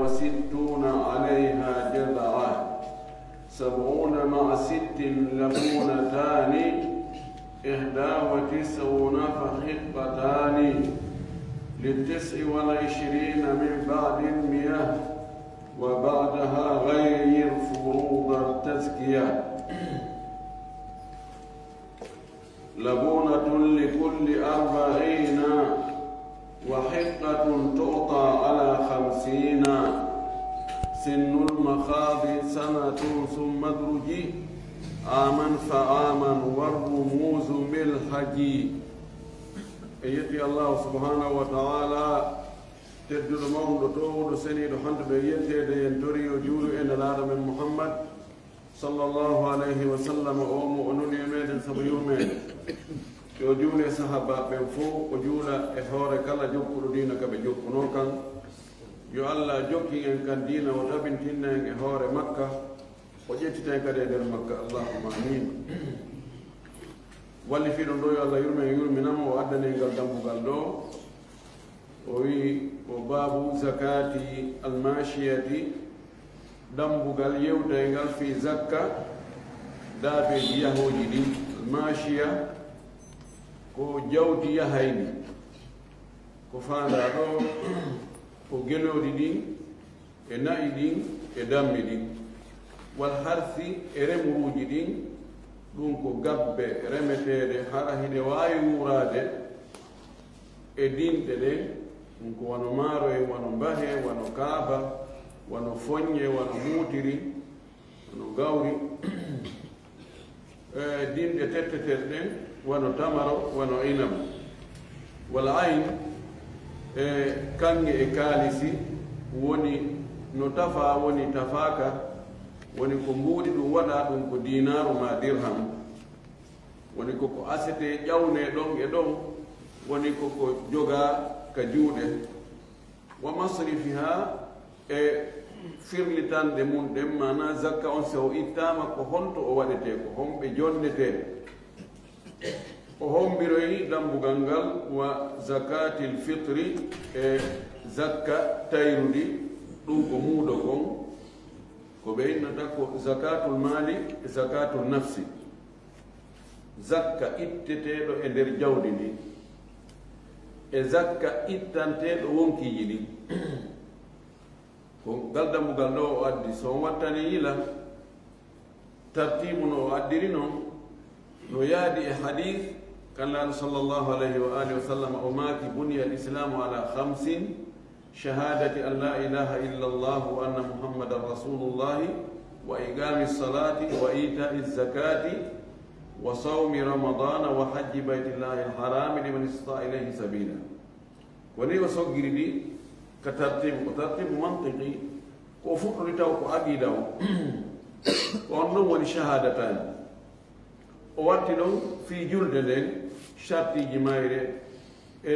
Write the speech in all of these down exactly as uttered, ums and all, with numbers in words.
وستون عليها جذعة، سبعون مع ست لبونتان، إحدى وتسعون فحقتان، للتسع والعشرين من بعد المية، وبعدها غير فروض التزكية. لبونة لكل أربعين، وحقة تعطى على خمسين، سن المخاض سنة ثم ادرج، عاما فعاما والرموز بالحج. En yetti Allahu subhanahu wa ta'ala, tedduɗo, mawɗo, toowuɗo, seniiɗo, handuɗo e yetteede, en tori yo juulu e Nelaaɗo men Muhammad, sallallahu alayhi wa sallam, o mo o nuli e meɗen sabu yurmeende. Yo juule sahaabaaɓe ɓen fof, o juula e hoore kala jokkuɗo diina ka ɓe jokkunoo kan. Yo Allah jokkin en kan diina, o tabintinna en e hoore makka, o ƴettita en kadi e nder makka. Allahumma amin. Wallifiiɗo ɗo, yo Allah yurme en, yurminamo, o addani en ngal dambugal ɗo. O wi ko baabu zakati almashiyati, dambugal yewtayngal fi zakka daabeeji yahooji ɗin. Almashiya ko jawdi yahayndi, ko faandaa ɗo ko gelooɗi ɗin e na'i ɗin e dammi ɗin, wal harsi e remuruuji ɗin, ɗum ko gabbe remeteeɗe hara hiɗe waawi wuuraade e dinɗe ɗen, ɗum ko wano maaroye, wano mbahe, wano kaaba, wano foññe, wano muutiri, wano gawri, e dinɗe tetteteeɗe ɗen, wano tamaro, wano inabu, wal ayn, e kaŋŋe e kaalisi, woni no tafaa, woni tafaaka, woni ko mbuuɗi ɗum waɗaa, ɗum ko diinaaru maa dirham, woni ko ko asetee ƴawnee ɗon e ɗon, woni ko ko jogaa ka juuɗe. Wa masrifiha, e firlitanɗe mum ɗen, maanaa zakka on, si o ittaama, ko honto o waɗetee, ko homɓe jonnetee. O hombiroyi dambugal ngal wa zakatil fitri, e zakka tayrudi, ɗum ko muudo kon, ko ɓe innata ko zakatul mali, e zakatul nafsi. Zakka itteteeɗo e nder jawdi ndin, e zakka ittanteeɗo wonkiiji ɗin. Ko ngal dambugal ɗo o addi, so on wattani yila tartiibu no o addiri non, no yaadi e hadith kan Nulaaɗo sallallahu alayhi wa alihi wa sallam, o maaki: "Buniya al-islamu ala khamsin, shahadati an la ilaha illa Allah wa anna Muhammadan rasulullah, wa iqami salati, wa ita'i zakati, wa sawmi ramadana, wa hajji baytillahi al-harami liman istata'a ilayhi sabila." Ko ni o soggiri ɗi ka tartibu, ko tartibu mantiqi, ko o fuɗɗori taw ko aqida o. Ko on ɗon woni shahadatani. O watti ɗon fii julde nden, shartiiji mayre, e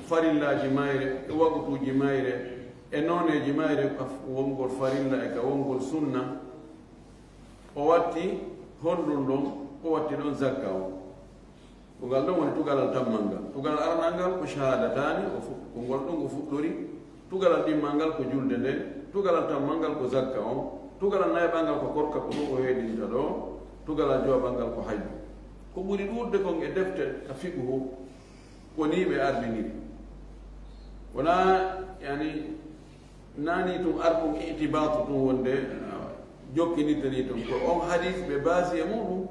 farillaaji mayre, e waqutuuji mayre, e nooneeji mayre, ka wongol farilla e ka wongol sunna. O watti honɗun ɗon? O watti ɗon zakka on. Ko ngal ɗon woni tugalal tammal ngal. Tugalal aranal ngal ko shahadatani, o fu-, ko ngol ɗon o fuɗɗori. Tugalal ɗimmal ngal ko julde nden. Tugalal tammal ngal ko zakka on. Tugalal nayɓal ngal ko korka, ko ɗum o heedinta ɗo. Tugalal jowaɓal ngal ko hajju. Ko ɓuri ɗuuɗude kon e defte ka fiqhu, ko ni ɓe ardiniri. Wonaa, yani, nani tun ar ɗum itibatu tun wonde, ah, jokkinirtani tun. Ko on hadis ɓe baasi e muɗum,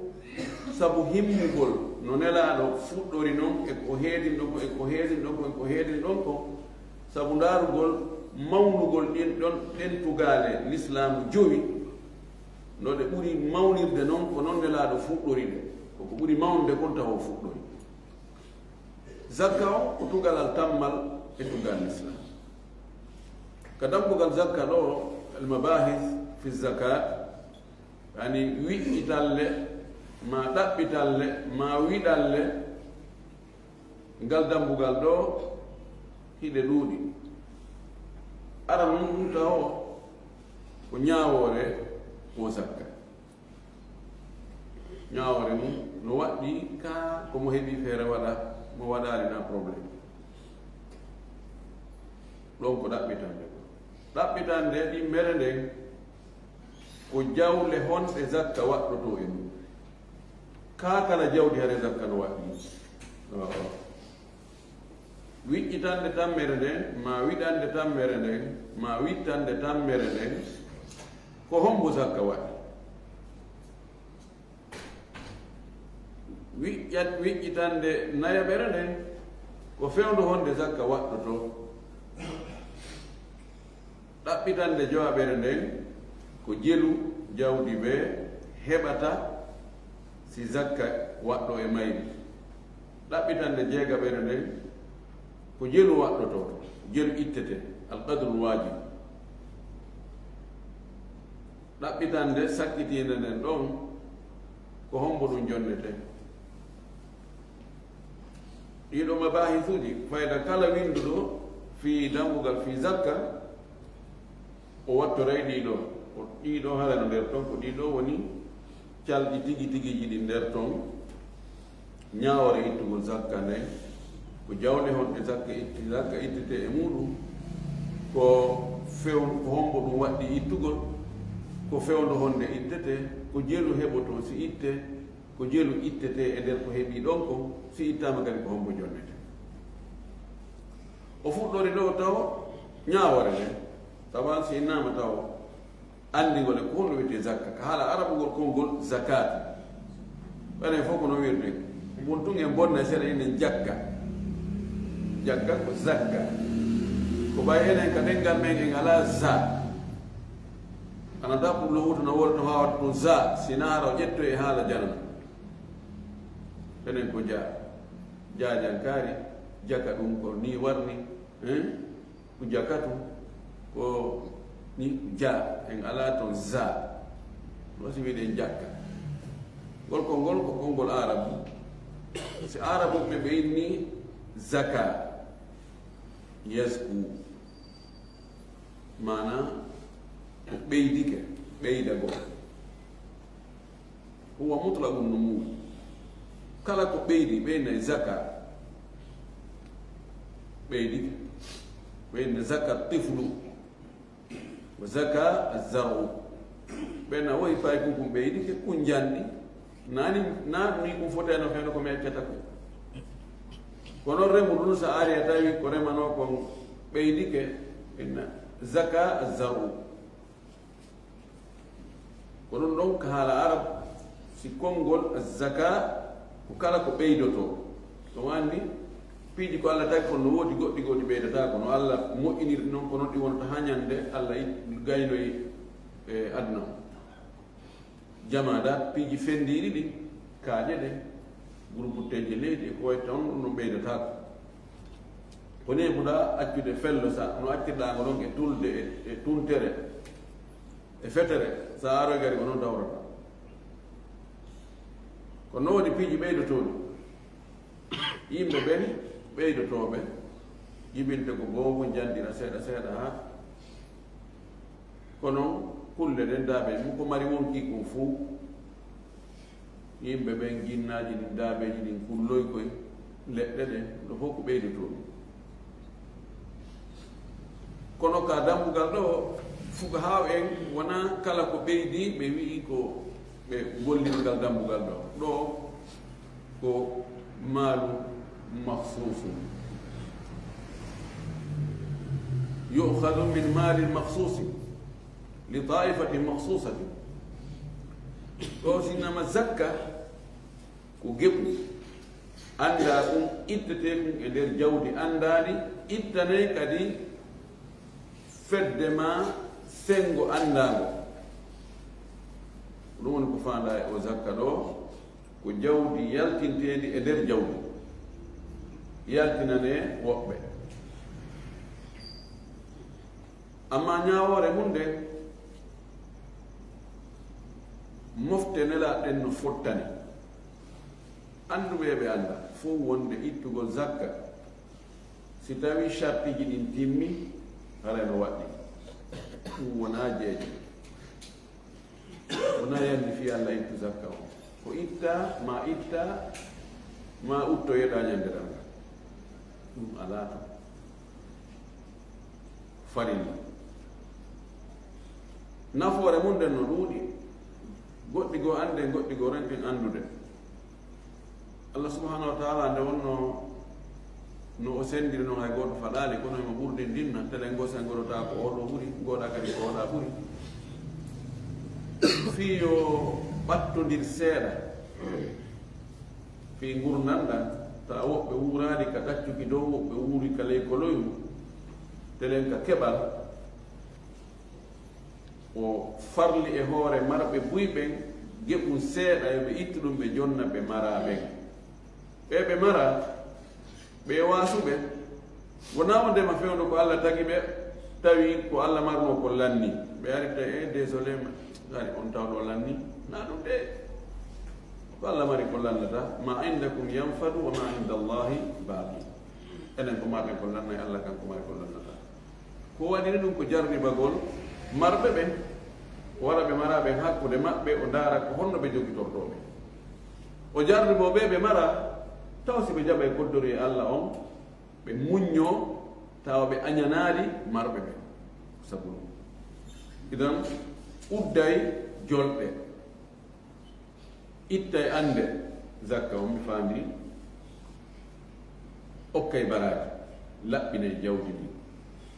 sabu himmugol no Nelaaɗo fuɗɗori non, e ko heedin ɗon ko, e ko heedin ɗon ko, e ko heedin ɗon ko. Sabu ndaarugol mawnugol ɗin ɗon, ɗen tugaale Lislaamu jowi, no ɗe ɓuri mawnirde non, ko non Nelaaɗo fuɗɗori ɗe. Ko ko ɓuri mawnude kon tawa o fuɗɗori. Zakka on ko tugalal tammal e tugal Lislaam. Ka dambugal zakka ɗo, al-mabahith fi zakat, yani wiɗɗitalle, ma ɗaɓɓitalle, ma wiɗalle, ngal dambugal ɗo hiɗe ɗuuɗi. Aranun ɗum taho ko ñaawoore wo zakka. Ñaawoore mum no waɗɗi ka ko mo heɓi feere waɗa, mo waɗaali na problème. Ɗon ko ɗaɓɓitande ko. Ɗaɓɓitande ɗimmere nden, ko jawle honɗe zakka waɗɗotoo e mum? Kaa kala jawdi hare zakka no waɗɗii? Oo. Wiƴƴitande tammere nden, maa wiɗande tammere nden, maa wittande tammere nden, ko hombo zakka waɗɗii? Wiƴƴat-, wiƴƴitande nayaɓere nden, ko fewndo honde zakka waɗɗotoo? Ɗaɓɓitande jowaɓere nden, ko jelu jawdi bee heɓata si zakka waɗɗoo e mayri. Ɗaɓɓitande jeegaɓere nden, ko jelu waɗɗotoo, jelu ittetee, alqadrul waajib. Ɗaɓɓitande sakkitiinde nden ɗon, ko hombo ɗum jonnetee? Ɗiɗo mabahisuuji, fayda kala winnduɗo fii dambugal fii zakka, o wattoray ɗiɗo. O ɗiɗo hara no nder ton, ko ɗiɗo woni calɗi tigi tigiiji ɗin nder ton. Ñaawoore ittugol zakka nden, ko jawle honɗe zakka itti-, zakka ittetee e muuɗum, ko few-, ko hombo ɗum waɗɗii ittugol, ko fewndo honde ittetee, ko jelu heɓotoo si ittee, ko jelu ittetee e nder ko heɓii ɗon kon, si ittaama kadi ko hombo jonnetee. O fuɗɗori ɗoo taw ñaawoore nden, tawa si innaama taw anndingol e ko honno wiyetee zakka. Ka haala arabugol konngol zakatu. Enen fof ko no wirde. Won tun en bonna seeɗa inen jakka. Jakka ko zakka. Ko ɓay enen ka ɗenngal men en alaa za. Ana da pour le wutu na wolto haawata tun za, si naara o ƴetto e haala janana. Enen ko ja. Jaajankaari, jaka ɗum ko ni warni. Hein? Ko jakatu, ko ni ja, en alaa ton za. No si wiɗen jakka. Ngol konngol ko konngol Arabu. Si Arabu ɓe ɓe inni zaka, yazku. Maana ko ɓeydike, ɓeydagol. Huwa mutlaqun numu. Kala ko ɓeydi, ɓeyna e zaka. Ɓeydi. Ɓeyna zaka tiflu. Wa zaka azzaru. Ɓeyna woyi paykun kun ɓeydike, kun janɗi. Nani, na ni kun foteno feno ko mi accata ko. Kono remu ɗun sa ari a tawi ko remano kon ɓeydike, inna zaka azzaru. Ko ɗum ɗon ka haala Arab, si konngol zaka ko kala ko ɓeydotoo. Ɗum anndi piiji ko Allah tagi kon no woodi goɗɗi goo ɗi ɓeydataako, no Allah moƴƴiniri ɗi non, ko non ɗi wonata haa ñande Allah it-, gaynoyi e aduna o. Jamaadaat, piiji fenndiiɗi ɗi, kaaƴe ɗe, gurubutteeje leydi e ko wayi ton, ɗum no ɓeydataako. Ko neeɓuɗaa accude fello sa, no accirɗaa ngo ɗon e tulde e, e tuntere. E fetere, sa aroy gari ko noon dawrata. Ko no woni piiji ɓeydotooɗi. Yimɓe ɓen ɓeydotooɓe, jibinte ko goomu, njanndira seeɗa seeɗa haa. Kono kulle ɗen daabe mum ko mari wonki kon fuu. Yimɓe ɓen, jinnaaji ɗin, daabeeji ɗin, kulloy koy leɗɗe ɗen, ɗo fof ko ɓeydotoo ɗum. Kono ka dambugal ɗo, fuqahaa en wonaa kala ko ɓeydi ɓe wi'i ko ɓe golliri ngal dambugal ɗo. Ɗo ko maalu makhsuusun. Yu'khadhu min maalin makhsuusin. Li taifatin makhsusatin. Ɗo sinnama zakka ko geɓu. Anndaa ɗum ittetee ɗum e nder jawdi anndaandi, ittanee kadi fedde ma senngo anndaango. Ɗum woni ko faandaa e o zakka ɗo, ko jawdi yaltinteendi e nder jawdi. Yaltinanee woɓɓe. Amma ñaawoore mum nden, mofte nelaaɗo ɗen no fottani. Annduɓe ɓe annda fof wonde ittugol zakka, si tawi shartiiji ɗin timmi, haray no waɗɗi. Ɗum wonaa jeeje. Wonaa yandi fii Allah ittu zakka o. Ko itta, ma itta, ma utto yeɗa ñande ɗan. Ɗum alaa ton. Farilla. Nafoore mum nden no ɗuuɗi. Goɗɗi goo annden, goɗɗi goo ronken anndude. Allah subhanahu wa taala nde wonno no o senndiri noon, hay gooto faɗaali, kono himo ɓurdindinna, telen ngoo sen ngodotaa ko oo ɗoo ɓuri, ngoɗaa kadi ko oo ɗaa ɓuri. Fii yo ɓattondir seeɗa fii ngurndan ɗan, tawa woɓɓe wuuraali ka ɗaccuki dow, woɓɓe wuuri ka ley koloyru, telen ka keɓal. O farli e hoore marɓe buy ɓen geɓun seeɗa, yo ɓe ittu ɗum ɓe jonna ɓe maraa ɓen. Ɓe ɓe maraa, ɓe waasuɓe, wonaa wondema fewndo ko Allah tagi ɓe, tawi ko Allah marnoo ko lanni. Ɓe ari tawi, "Eh, désolé, ma, ari on tawɗo lanni." Na ɗum de. Ko Allah mari ko lannata, "Ma indakum yanfadu wa ma inda Allahi baqi." Enen ko marɗen ko lannay, Allah kan ko mari ko lannata. Ko waɗiri ɗum ko jarribagol marɓe ɓen, o waɗa ɓe maraa ɓen hakkunde maɓɓe, o ndaara ko honno ɓe jogitortoo ɓe. O jarriboo ɓe ɓe maraa, taw si ɓe jaɓay koddoree Allah on, ɓe muññoo, tawa ɓe añanaali marɓe ɓen. Sabu ɗum. Idan, udday jolɗe. Ittay annde zakka on, mi faandi, okkay baraaji, laɓɓinay jawdi ndin,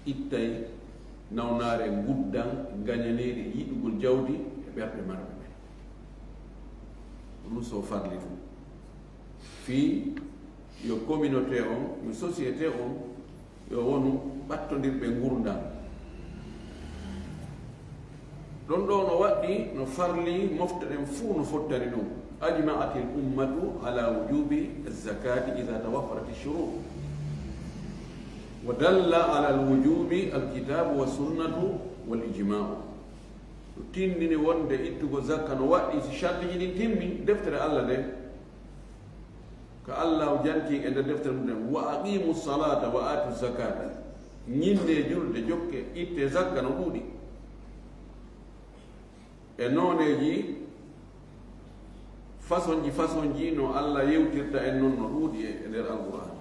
ittay nawnaare nguddan ngañaneeri e yiɗugol jawdi e ɓerɗe marɓe ɓen. Ko ɗum so farli ɗum. Fii yo communauté on, yo société on, yo wonu ɓattondirɓe ngurndan. Ɗon ɗoo no waɗɗi, no farli mofte ɗen fuu no fottani ɗum. Ajma'atil ummatu ala wujubi zakati idha tawaffarati shurut. Wa dalla ala al wujubi al kitabu wa sunnatu wal ijma'u. No tindini wonde ittugo zakka no waɗɗi si shartiji ɗin timmi, deftere Allah nden. Ka Allah o janti e nder deftere mum nden, "Wa aqimu salata wa atu zakata." Ñinde julde, jokke, itte zakka no ɗuuɗi. E nooneeji, fasonji, fasonji no Allah yewtirta en non no ɗuuɗi e, e nder Alqur'an.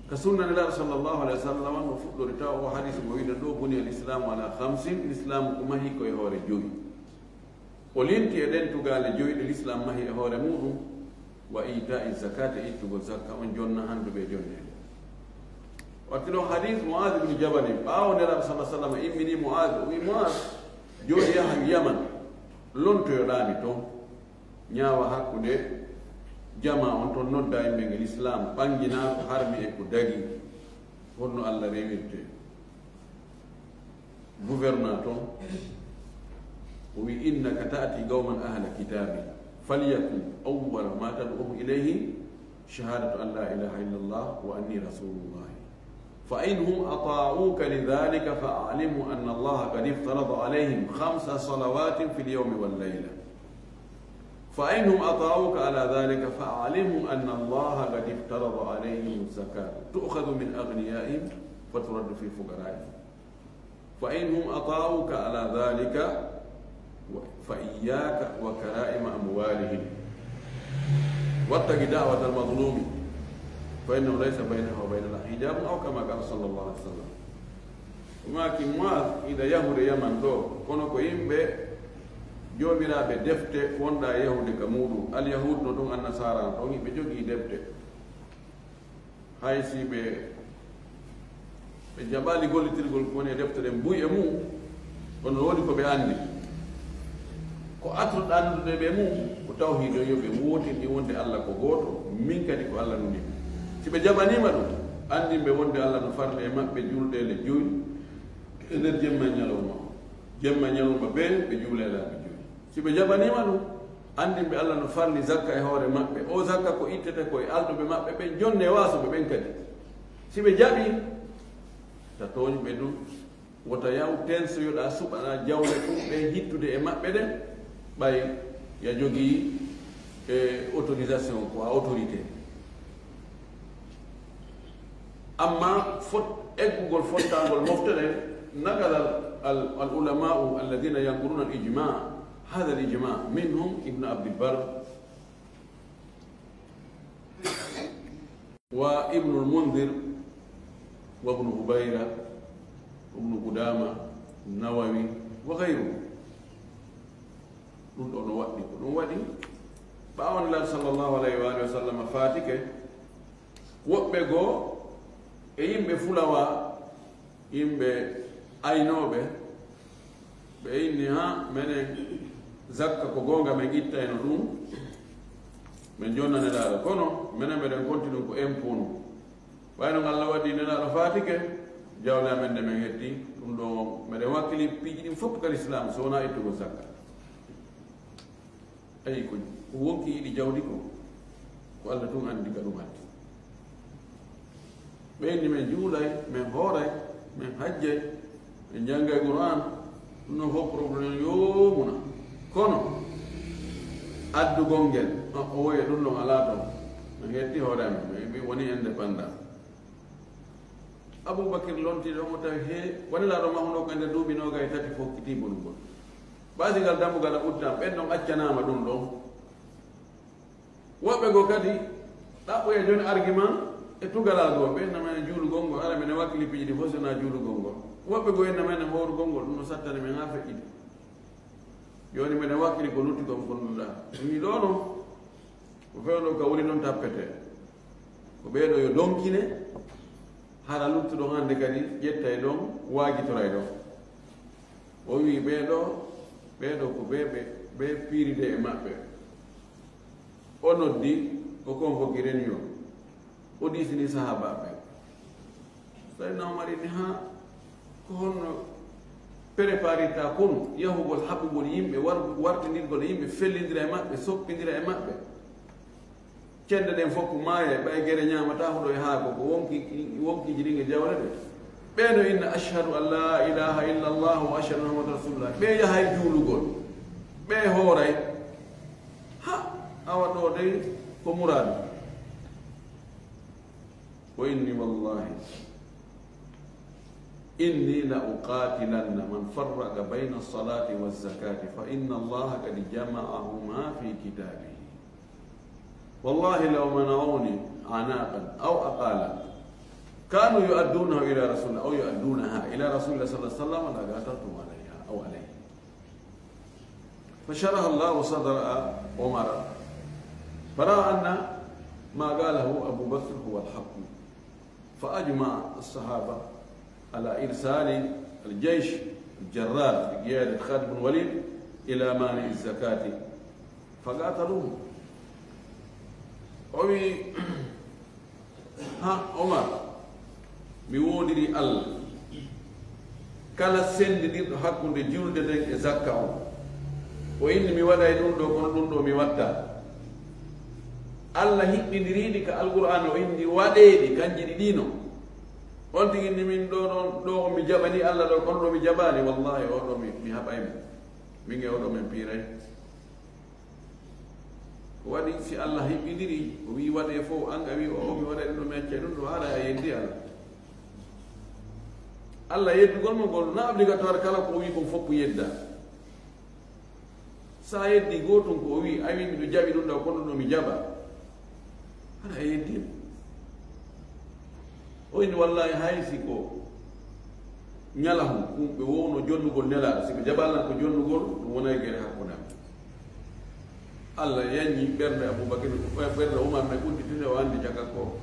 Ka sunna Nelaaɗo sallallahu alaihi wa sallam no fuɗɗori taw o hadis mo wiɗen ɗo, "Buniya al-Islamu ala khamsin", Lislaamu ko mahi ko e hoore joyi. O linti e ɗen tugaale joyi ɗe Lislaam mahi e hoore muɗum, wa ita'i zakati, e ittugol zakka, on jonna handuɓe e jonneede. Watti ɗo hadis Mu'adh ibn Jabal, ɓaawo Nelaaɗo sallallahu alaihi wa sallam immini Mu'adh, o wi, "Mu'adh, jooɗi yaha Yaman, lontoyoɗaa mi ton, ñaawa hakkunde jamaa on ton, nodda yimɓe ngel Islaam, ɓanginaa ko harmi e ko dagi, honno Allah rewirte?" Gouverneur ton, o wi, "Innaka ta'ti qawman ahla kitabi, falyakun awwala ma tad'uhum ilayhi shahadatu an la ilaha illa Allah wa anni rasulullah. Fa in hum ata'uka lidhalika fa a'limhum anna Allah qad iftarada alayhim khamsa salawatin fil yawmi wal layla. Fa in hum ata'uka ala dhalika fa a'limhum anna Allah qad iftarada alayhim zakatan tu'khadhu min aghniyaihim fa turaddu fi fuqaraihim. Fa in hum ata'uka ala dhalika, fa iyyaka wa kara'ima amwalihim. Wattaqi da'watal mazlumi, fa innahu laysa baynaha wa bayna Allahi hijabun, aw kama qala sallallahu alaihi wasallam." O maaki, Mu'adh, iɗa yahude Yaman ɗo, kono ko yimɓe joomiraaɓe defte wonɗa e yahude ka muɗum. Al yahud no ton, an nasara no ton, yimɓe jogii defte. Hay si ɓe, ɓe jaɓaali gollitirgol ko woni e defte ɗen buy e mum, kono no woodi ko ɓe anndi. Ko atruɗa anndude ɓe mum, ko tawhiid on, yo ɓe wootinɗin wonde Allah ko gooto, min kadi ko Allah numi. Si ɓe jaɓaniima ɗum, anndin ɓe wonde Allah no farli e maɓɓe julɗeele joy e nder jemma e ñalawma. Jemma e ñalawma bee ɓe juula e laabi joy. Si ɓe jaɓaniima ɗum, anndin ɓe Allah no farli zakka e hoore maɓɓe. O zakka ko ittete ko e alɗuɓe maɓɓe ɓen, jonne e waasuɓe ɓen kadi. Si ɓe jaɓii, ta tooñ ɓe ɗum. Wota yaw tensoyoɗaa, suɓanaa jawle ɗum ɓe hittude e maɓɓe ɗen, ɓay ya jogii, e, autorisation, ko a autorité. Amma fot-, eggugol fottangol mofte ɗen, naqala al, al ulama'u alladhina yanquluna al ijma', hadha al ijma' minhum Ibn Abd al Barr, wa Ibnul Mundhir, wa Ibnu Hubayra, wa Ibnu Qudama, Nawawi, wa gayru. Ɗum ɗo no waɗɗi ko ɗum waɗi. Ɓaawo Nelaaɗo sallallahu alayhi wa alihi wa sallam faatike, woɓɓe goo e yimɓe fulawa, yimɓe aynooɓe, ɓe inni, ha, menen zakka ko goonga, men ittayno ɗum, men jonna Nelaaɗo. Kono menen meɗen konti ɗum ko impôt. Ɓay noon Allah waɗi Nelaaɗo faatike, jawle amen ɗe men hetti, ɗum ɗo meɗen wakkili piiji ɗin fof ka Lislaam, so wonaa ittugol zakka. Ayi, ko, ko wonki yiɗi jawdi ko, ko Allah tun anndi ka ɗum hatti. Ɓe inni men juulay, men hooray, men hajjay, men janngay Qur'aan, ɗum ɗon fof problème yoomuna. Kono addugol ngel, o, o woye ɗum ɗon alaa toon. Men hetti hoore amen, men, men woni indépendant. Abubakir lonti ɗon, o tawi he, woni laaɗo mahunoo ko e nder duuɓi noogay e tati fof kitii bonugol. Basigal dambugal a uddan, ɓen ɗon accanaama ɗum ɗon. Woɓɓe goo kadi ɗaɓɓoya jooni argument e tugalal goo, ɓe inna men juulugol ngol, ara minen wakkili piiji ɗi fof si wonaa juulugol ngol. Woɓɓe goo inna men hoorugol ngol, ɗum no sattani men haa feƴƴiti. Jooni minen wakkili ko lutti kon, ko nulɗaa. Mi ɗoo non, ko fewndo ka woni non tappete. Ko ɓee ɗoo yo donkine, hara luttuɗon hannde kadi ƴettay ɗon, waajitoray ɗon. O wii ɓee ɗoo, ɓee ɗoo ko ɓee ɓe, ɓe piiride e maɓɓe. O noddi, o convoqué réunion. O diisini sahaabaaɓe. Sayyidina Umar inni, ha, ko honno préparirta kon yahugol haɓugol yimɓe, war-, wartindirgol e yimɓe, fellindira e maɓɓe, soppindira e maɓɓe? Cende ɗen fof ko maaya, ɓay gere ñaamataa huɗo e haako, ko wonki, wonkiiji ɗin e jawle ɗe. Ɓee no inna, "Ashhadu an la ilaha illa Allah wa ashhadu anna Muhammadan rasulullah." Ɓee yahay juulugol. Ɓee hooray. Ha, awa ɗoo dey ko muraadu. Ko inni wallahi, inni la uqatilanna man farraqa bayna salati wa zakati, fa inna Allaha qad jama'ahuma fi kitabihi. Wallahi law mana'uni anaqan aw aqalan kanu yu'addunahu ila rasulillah aw yu'addunaha ila rasulillah sallallahu alaihi wasallam la qataltuhum alaiha aw alaihi. فشرح الله صدر عمر فرأى أن ما قاله أبو بكر هو الحق. فأجمع الصحابة على إرسال الجيش الجرار بقيادة خالد بن الوليد إلى مانع الزكاة فقاتلوه. O wi, ha, Omar, mi woondiri Allah, kala senndidirɗo hakkunde julde nden e zakka on. O inni mi waɗay ɗum ɗo, kono ɗum ɗo mi watta. Allah hiɓɓindiriiɗi ka Alqur'aana, o inni waɗeeɗi, kanji ɗi ɗiino. On tigi inni min ɗo ɗon, ɗo on mi jaɓani Allah ɗo, kono ɗo mi jaɓaani, wallahi o ɗo mi, mi haɓay mo. Min e o ɗo min piiray. Ko waɗi si Allah hiɓɓindiri, o wii waɗee fof, an a wii o, o mi waɗay ɗum ɗo mi accay ɗum ɗo, haray a yeddi Allah. Allah yeddugol mo ngol, na obligatoire kala ko o wii kon fof ko yedda. Sa yeddi gootun ko o wii, a wii miɗo jaɓi ɗum ɗo, kono ɗum mi jaɓa. Hara a yeddi mo. O inni wallahi hay si ko ñalahun, ɗum ɓe wowno jonnugol Nelaaɗo, si ɓe jaɓalan ko jonnugol, ɗum wonay gere hakkunde am. Allah yaññi ɓernde Abubakir, ɓernde Umar nde udditinde, o anndi caka ko,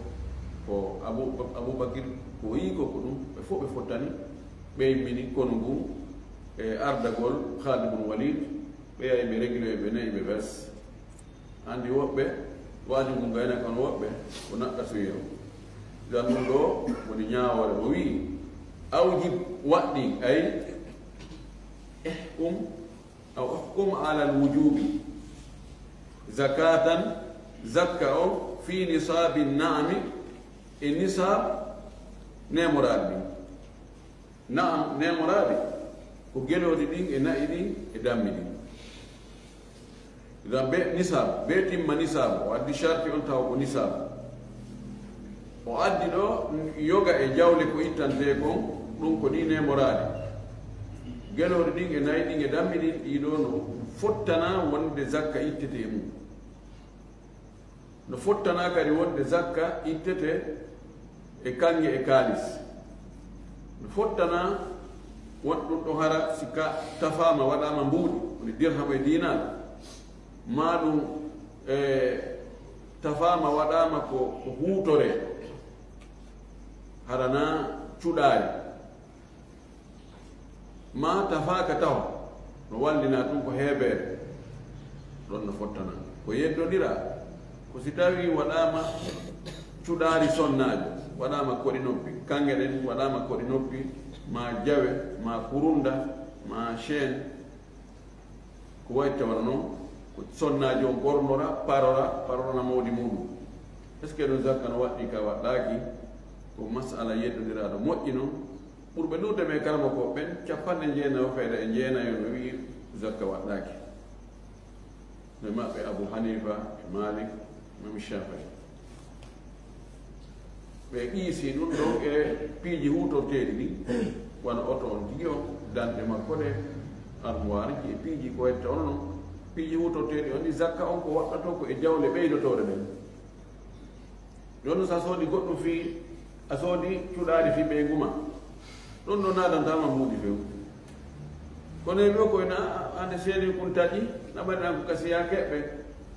ko Abu, Abubakir ko o yii ko, ko ɗum, ɓe fof ɓe fottani, ɓe immini konu ngun e ardagol Khalid bun Walid, ɓe yahi ɓe réglé ɓe nayi ɓe bes. Anndi woɓɓe, waaju ngun gayna kono woɓɓe, ko naɗɗa suyee o. Idan ɗum ɗo woni ñaawoore, o wii, awjib waɗɗi, ay, ihkum, aw ihkum alal wujubi, zakatan, zakka o, fi nisabi naami, e nisab neemoraaɗi ɗin. Naam, neemoraaɗi, ko gelooɗi ɗin e na'i ɗin e dammi ɗin. Idan be nisaab, be timma nisaab, o addi sharti on tawa ko nisaab. O addi ɗo yoga e jawle ko ittantee kon, ɗum ko ɗi neemoraaɗi. Gelooɗi ɗin e na'i ɗin e dammi ɗin, ɗii ɗoo no fottana wonde zakka ittete e mum. No fottana kadi wonde zakka ittete e kaŋŋe e kaalis. No fottana Won ɗum ɗo hara si ka tafaama waɗaama mbuuɗi, woni dirham e diinaar, maa ɗum e tafaama waɗaama ko, ko huutoree, hara na cuɗaari, maa tafaaka taho, no wallina ɗum ko heebeere, ɗon no fottana. Ko yeddondiraa, ko si tawii waɗaama cuɗaari sonnaajo, waɗaama koɗi noppi, kaŋŋe ɗen waɗaama koɗi noppi, maa jawe, maa kurunda, maa chaîne, ko wayi tawano noon, ko sonnaajo on ɓornora, parora, parorana moodi muuɗum. Est-ce que ɗum zakka no waɗɗii ka waɗɗaaki? Ko masala yeddondiraaɗo moƴƴi noon. Ɓurɓe ɗuuɗde men karamokooɓe ɓen, capanɗe jeenayo fayda e jeenayo no wi'i zakka waɗɗaaki. No e maɓɓe Abu Hanifa, e Malik, Imam Shafi'i. Ɓe qiisi ɗum ɗon e piiji huutorteeɗi ɗi, wano oto on tigi on, danɗe makko ɗe, armoire ji e piiji ko wayi tawno non. Piiji huutorteeɗi on ɗi zakka on ko waɗɗatoo ko e jawle ɓeydotooɗe ɗen. Jooni so a soodi goɗɗum fii, a soodi cuɗaari fii ɓeyngu ma, ɗon ɗo naadantaama mbuuɗi few. Kono e ɗo koye na, ande seeni kun taƴi, na mbaɗi an ko kasiya keɓɓe,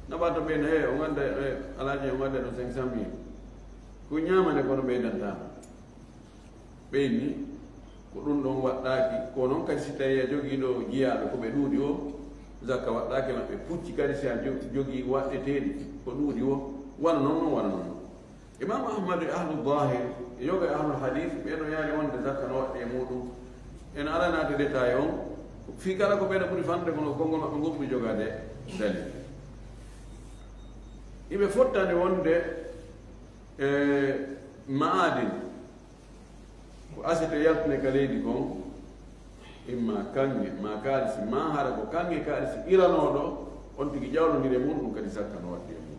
na ɓato ɓe na, he, o ngannda, e, alaaji o ngannda ɗo cinq cent mille. Ko ñaamane kono ɓeydantaama. Ɓeyni, ko ɗum ɗon waɗɗaaki. Ko noon kadi si tawii a jogii ɗo jiyaaɓe ko ɓe ɗuuɗi o, zakka waɗɗaaki maɓɓe. Pucci kadi si a jo-, jogii waɗɗeteeɗi ko ɗuuɗi o, wano noon, noon, wano noon. Imam Ahmad e ahlu zahir, e yoga e ahlu hadis, ɓe no yaari wonde zakka no waɗɗi e muuɗum. En alaa naade détail on. Fii kala ko ɓe no ɓuri fannude kono konngol maɓɓe ngol ɓuri jogaade dalil. Iɓe fottani wonde, e, ma'adin, ko asete yaltune ka leydi kon, imma kaŋŋe, ma kaalisi, ma hara ko kaŋŋe kaalisi iranooɗo, on tigi jawlondire mum, ɗum kadi zakka no waɗɗi e mum.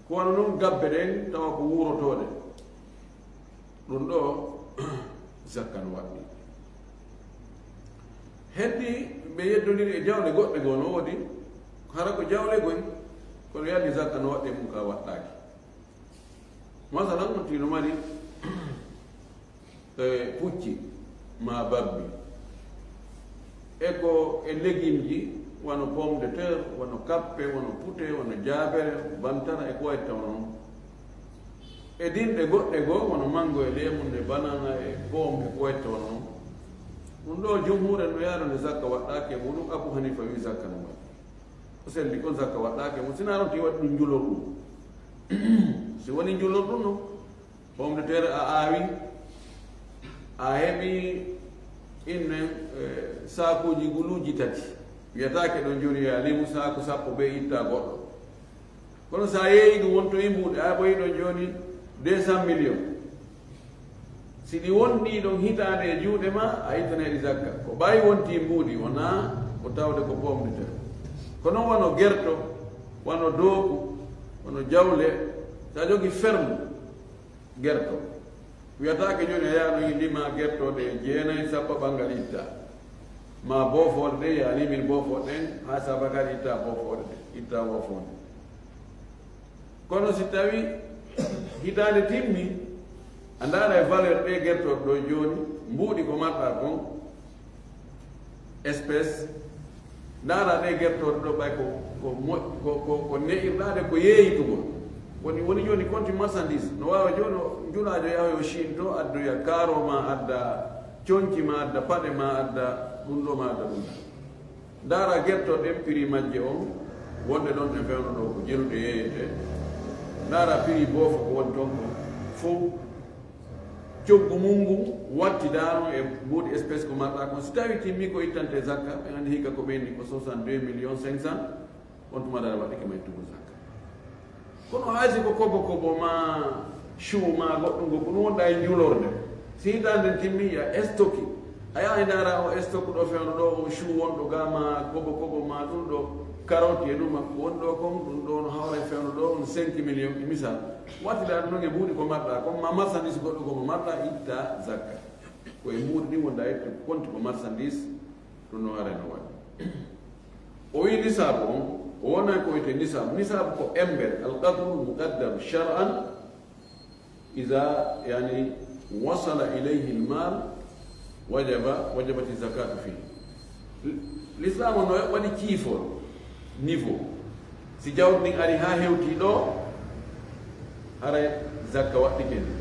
Ko wano non gabbe ɗen, tawa ko wuurotooɗe. Ɗum ɗo, zakka no waɗɗi. Heddi ɓe yeddondiri e jawle goɗɗe goo no woodi, hara ko jawle goy, kono yalli zakka no waɗɗi e mum ka waɗɗaaki. Masalan, on tigi no mari, e, pucci, ma babbi. E ko e legimji, wano pomme de terre, wano kappe, wano pute, wano jaabere, bantara, e ko wayi tawno non. E dinɗe goɗɗe goo, wano mango e leemun e banana e pomme e ko wayi tawno non. Ɗum ɗo jumhuur en no yaarande zakka waɗɗaaki e muɗum, Abu Hanifa wi zakka no waɗɗi. Ko selli kon zakka waɗɗaaki e mum, sinaa non ti waɗi ɗum njulor ɗum. Si woni njulor ɗum non, pomme de terre a aawi, a heɓi innen, eh, saakuuji guluuji tati. Wiyataake ɗon jooni yo a limu saaku sappo bee itta goɗɗo. Kono so a yeeyi ɗum wonto e mbuuɗi, a ɓoyi ɗon jooni deux cent millions. Si ɗi wonɗii ɗon hitaande e juuɗe ma, a ittanay ɗi zakka. Ko ɓay wonti mbuuɗi, wonaa ko tawde ko pomme de terre. Kono wano gerto, wano dooku, wano jawle, so a jogi ferme, gerto. Wiyataake jooni a yaha no lima gertooɗe e jeenayi, sappo ɓanngal itta. Ma boofooɗe ɗe, ya limin boofooɗe ɗen, haa sabakar itta boofooɗe ɗe, itta woofoonde. Kono si tawi hitaande timmi, a ndaara e valeur ɗe gertooɗe ɗo jooni, mbuuɗi ko marɗa kon, espèce, ndaara ɗe gertooɗe ɗo ɓay ko, ko moƴ-, ko, ko, ko ne'irɗaa ɗe ko yeeyitugol. Woni, woni jooni konti marchandise, no waawa jooni o njulaajo yahoyo Chine to, addoya kaaro ma, adda conci ma, adda paɗe ma, adda ɗum ɗo ma, adda ɗum ɗo. Ndaara gertooɗe ɗen prix majje on, wonde ɗon e fewndo ɗo ko jeruɗe yeeyete. Ndaara prix boofo ko woni ton ko fow. Coggu mum ngu wattidaano e mbuuɗi espèce ko marɗa kon. Si tawi timmi ko ittante zakka, ɓe anndi hikka ko ɓeyni ko soixante-deux millions cinq cents, on tuma dara waɗi kama ittugol zakka. Kono hay si ko kobo kobo ma chou ma goɗɗum ko ɗum wonɗa e njulorde. Si hitaande nden timmi ya stoki. A yaha e ndaara o stock ɗo fewndo ɗo, o chou wonɗo ga ma kobo kobo ma ɗum ɗo carotte e ɗum ko woni ɗo kon, ɗum ɗo no hawra e fewndo ɗo on cinq millions e misal. Wattida ɗum non e mbuuɗi ko marɗa kon ma marchandise goɗɗo ko mo marɗa itta zakka. Ko e mbuuɗi ɗin wonɗa ittu konti ko marchandise ɗum no ara no waɗi. O wi nisaabu on, o wona ko wiyete nisaabu. Nisaabu ko ember, al qadru muqaddar shar'an, iza, yani, wasala ilayhi al mal, Wajaba, wajabati zakatu fi. L'islam no waɗi ciifol, niveau. Si jawdi ndin ari haa hewti ɗo, haray zakka waɗɗike ndi.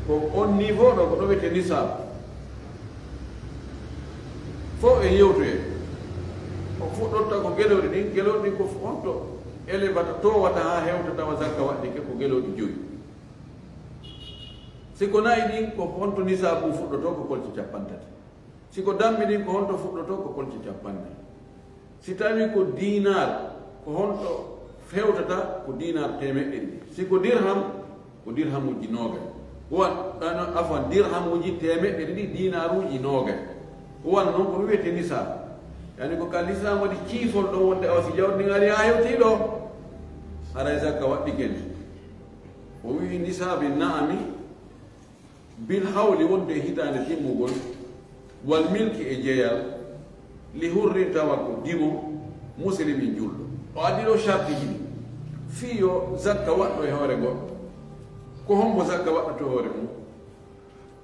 Ko on niveau ɗo, ko ɗo wiyetee nisab. Fof e yewtoye. O fuɗɗotta ko gelooɗi ɗin, gelooɗi ɗin ko honto elevata, towata haa hewta tawa zakka waɗɗike, ko gelooɗi joyi. Si ko nayi ɗin, ko honto nisaabu fuɗɗoto, ko kolce cappanɗe tati. Si ko dammi ɗin, ko honto fuɗɗoto, ko kolce cappanɗe. Si tawi ko dinar, ko honto fewtata, ko dinar teemeɗɗe ɗiɗi. Si ko dirham, ko dirhamuji noogay. Wan, ano, afwan, dirhamuji teemeɗɗe ɗiɗi, dinaruji noogay. Ko wano non ko wiyetee nisaab. Yani ko ka l'islam waɗi ciifol ɗon wonde awa si jawdi ndin ari haa hewti ɗo, haray zakka waɗɗike ndi. O wi'i nisaabi na'ami, bil hawli, wonde hitaande timmugol, wal milki, e jeyal, li hurrin, tawa ko dimo, muslimin, julɗo. O addi ɗo shartiji ɗi. Fii yo zakka waɗɗo e hoore goɗɗo. Ko hombo zakka waɗɗoto hoore mum?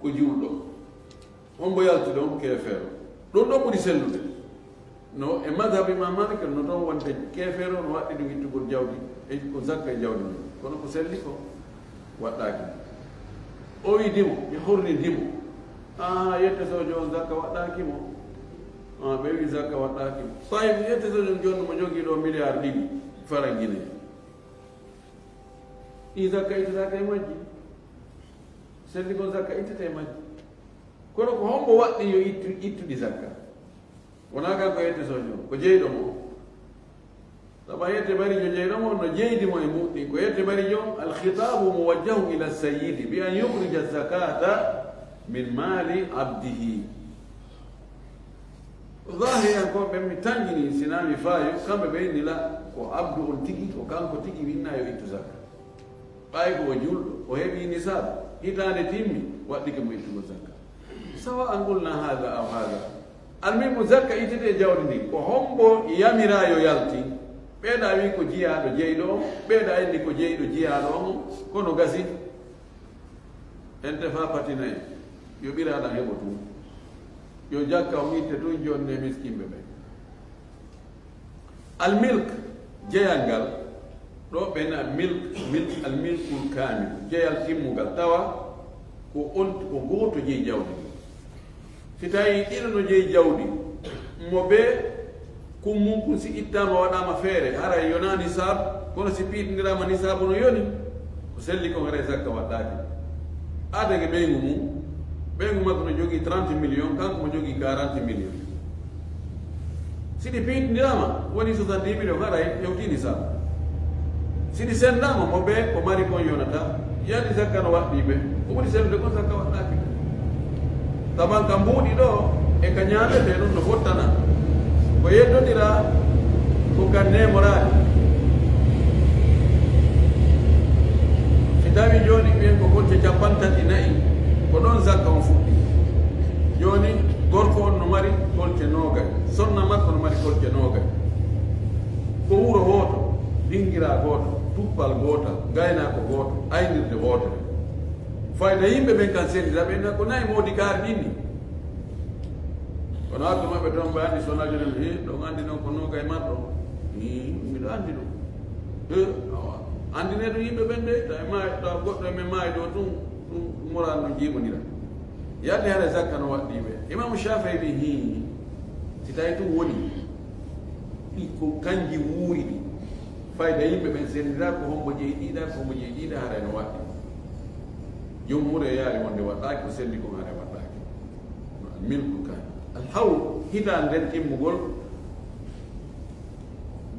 Ko julɗo. Hombo yalti ɗon? Keefeero. Ɗum ɗo ɓuri sellude. No e madhab Imam Malik no toon wonde keefeero no waɗɗi ɗum ittugol jawdi, e ko zakka e jawdi mum. Kono ko selli ko waɗɗaaki. O wi dimo, mi horni dimo. Ah, yette sojo on zakka waɗɗaaki mo. Ah, ɓe wi zakka waɗɗaaki mo. Tawi yette sojo on jooni mo jogii ɗo milliard ɗiɗi faranjine. Ɗi zakka ittataake e majji. Selli kon zakka ittete e majji. Kono ko hombo waɗɗi yo ittu, ittuɗi zakka? Wonaa kanko yette sojo, ko jeyɗo mo. Saba yette bari jo jeyɗo mo, no jeydi mo e muɗɗi. Ko yette bari jo, al khitabu muwajjahun ila sayyidi bi an yukhrija zakata min mali abdihi. Zahiriyankooɓe ɓen mi tanƴini, sinaa mi faayo, kamɓe ɓe inni la ko abdu on tigi, ko kanko tigi winna yo ittu zakka. Ɓay ko o julɗo, o heɓi nisaab, hitaande timmi, waɗɗike mo ittugol zakka. Sawa an qulna haada aw haada. Almuhimmu, zakka ittete e jawdi ndin. Ko hombo yamiraa yo yaltin? Ɓeeɗa wi ko jiyaaɗo jeyɗo on, ɓeeɗa inni ko jeyɗo jiyaaɗo on, kono gasi. Ente fa pati nayi, yo ɓiraaɗan heɓo tun. Yo jakka on itte tun jonne miskinɓe ɓen. Al milk, jeyal ngal, ɗo ɓe na milk, milk, al milkul kamil, jeyal timmugal, tawa ko on, ko gooto jeyi jawdi. Si tawi ɗiɗo no jeyi jawdi, mo ɓe kun mun kun si ittaama waɗaama feere, haray yonaa nisaab, kono si piitindirama nisaabu no yoni, ko selli kon haray zakka waɗɗaaki. Aadake ɓeyngu mum, ɓeyngu makko no jogii trente millions, kanko mo jogii quarante millions. Si ɗi piitindirama, woni soixante-dix millions, haray hewtii nisaab. Si ɗi senndaama, mo ɓe ko mari kon yonata, yani zakka no waɗɗii ɓe. Ko ɓuri sellude kon zakka waɗɗaaki. Taban ka mbuuɗi ɗo, e ka ñaametee ɗum no fottana. Ko yeddondiraa, ko ka neemoraade. Si tawi jooni ɓiyen ko kolce cappanɗe tati nayi, ko ɗon zakka on fuɗɗi. Jooni gorko on no mari kolce noogay, sonna makko no mari kolce noogay. Ko wuro wooto, dingiraa gooto, tuppal gootal, gaynaako gooto, aynirde wootere. Fayda yimɓe ɓen kan senndira ɓen na ko nayi moodi kaari ɗin ni. Kono hakku maɓɓe toon ɓe anndi so najude mi, he, ɗon anndi noon ko noogay marɗo. Hi, miɗo anndi ɗum. He, awa. Anndinee ɗum yimɓe ɓen de, tawi maayi, tawa goɗɗo e men maayi ɗo tun, ɗum, ɗum moral no jiiɓondira. Yalli hara zakka no waɗɗii ɓe. Imamu Shafii wi, hi, si tawi tun woni, ɗi ko kanji wuuri ɗi. Fayda yimɓe ɓen senndira ko hombo jeyi ɗiɗa, ko hombo jeyi ɗiɗa, haray no waɗɗii. Jumhur e yaari wonde waɗɗaaki, ko selli kon haray waɗɗaaki. Milku kan. Al hawl, hitaande nden timmugol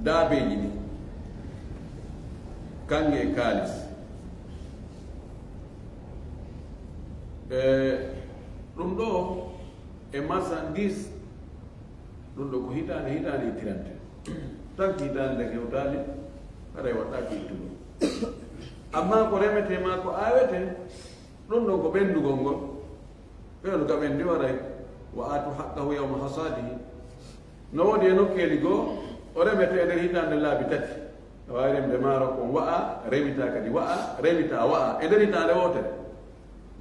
daabeeji ɗi. Kanŋe e kaalis. E, ɗum ɗo, e marchandise, ɗum ɗo ko hitaande, hitaande ittirante. Tan ko hitaande nden hewtaali, haray waɗɗaaki ittugol. Amma ko remetee maa ko aawetee, ɗum ɗon ko ɓenndugol ngol. Ɓeyngu ka ɓenndi waray, wa aatu haqqahu yawma hasaadihi. No woodi e nokkeeli goo, o remetee e nder hitaande laabi tati. A waawi remde maaro kon wa'a, remitaa kadi wa'a, remitaa wa'a, e nder hitaande wootere.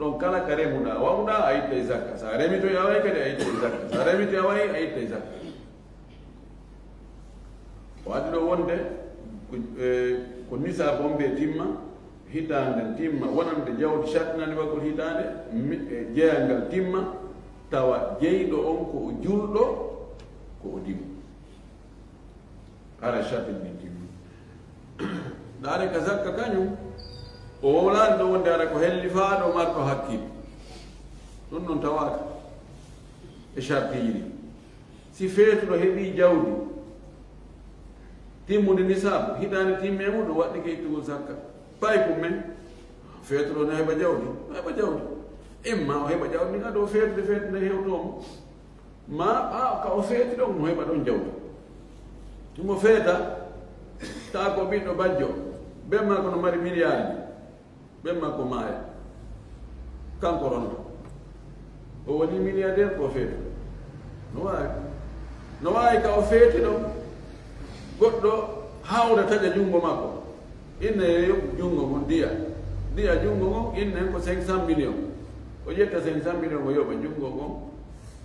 Ɗon kala ka remuɗaa, waɗuɗaa, a ittay zakka. So a remitoy, a waɗay kadi, a ittay zakka. So a remitoy, a waɗay, a ittay zakka. O addi ɗo wonde ko, e, ko nisaabu on ɓe timma, hitaande nden timma, wonande jawdi shartinaani waggol hitaande, mi-, e, jeyal ngal timma, tawa jeyɗo on ko o julɗo, ko o dimo. Hara sharti ɗin timmi. Ndaare ka zakka kañum, o wowlaani ɗo wonde hara ko hellifaaɗo marɗo hakkil. Ɗum ɗon tawaaka e shartiiji ɗin. Si feetuɗo heɓii jawdi timmude nisaabu, hitaande timmi e muɗum, waɗɗike ittugol zakka. Pay ko men, feetuɗo no heɓa jawdi, no heɓa jawdi. Imma o heɓa jawdi ndin ado feetude, feetude hewtoo mo. Ma, a, ka o feeti ɗon, mo heɓa ɗon jawdi. Mo feeta, taa ko ɓiɗɗo bajjo, ben maa ko no mari miliyaarji, ben maa ko maaya. Kanko ronata. O woni miliyadeer ko feeto. No waawi. No waawi ka o feeti ɗon, goɗɗo hawra taƴa junngo makko. Inna yo yoɓ junngo ngon diya. Diya junngo ngon, inna ko cinq cent millions. O ƴetta cinq cent millions, o yoɓa junngo ngon.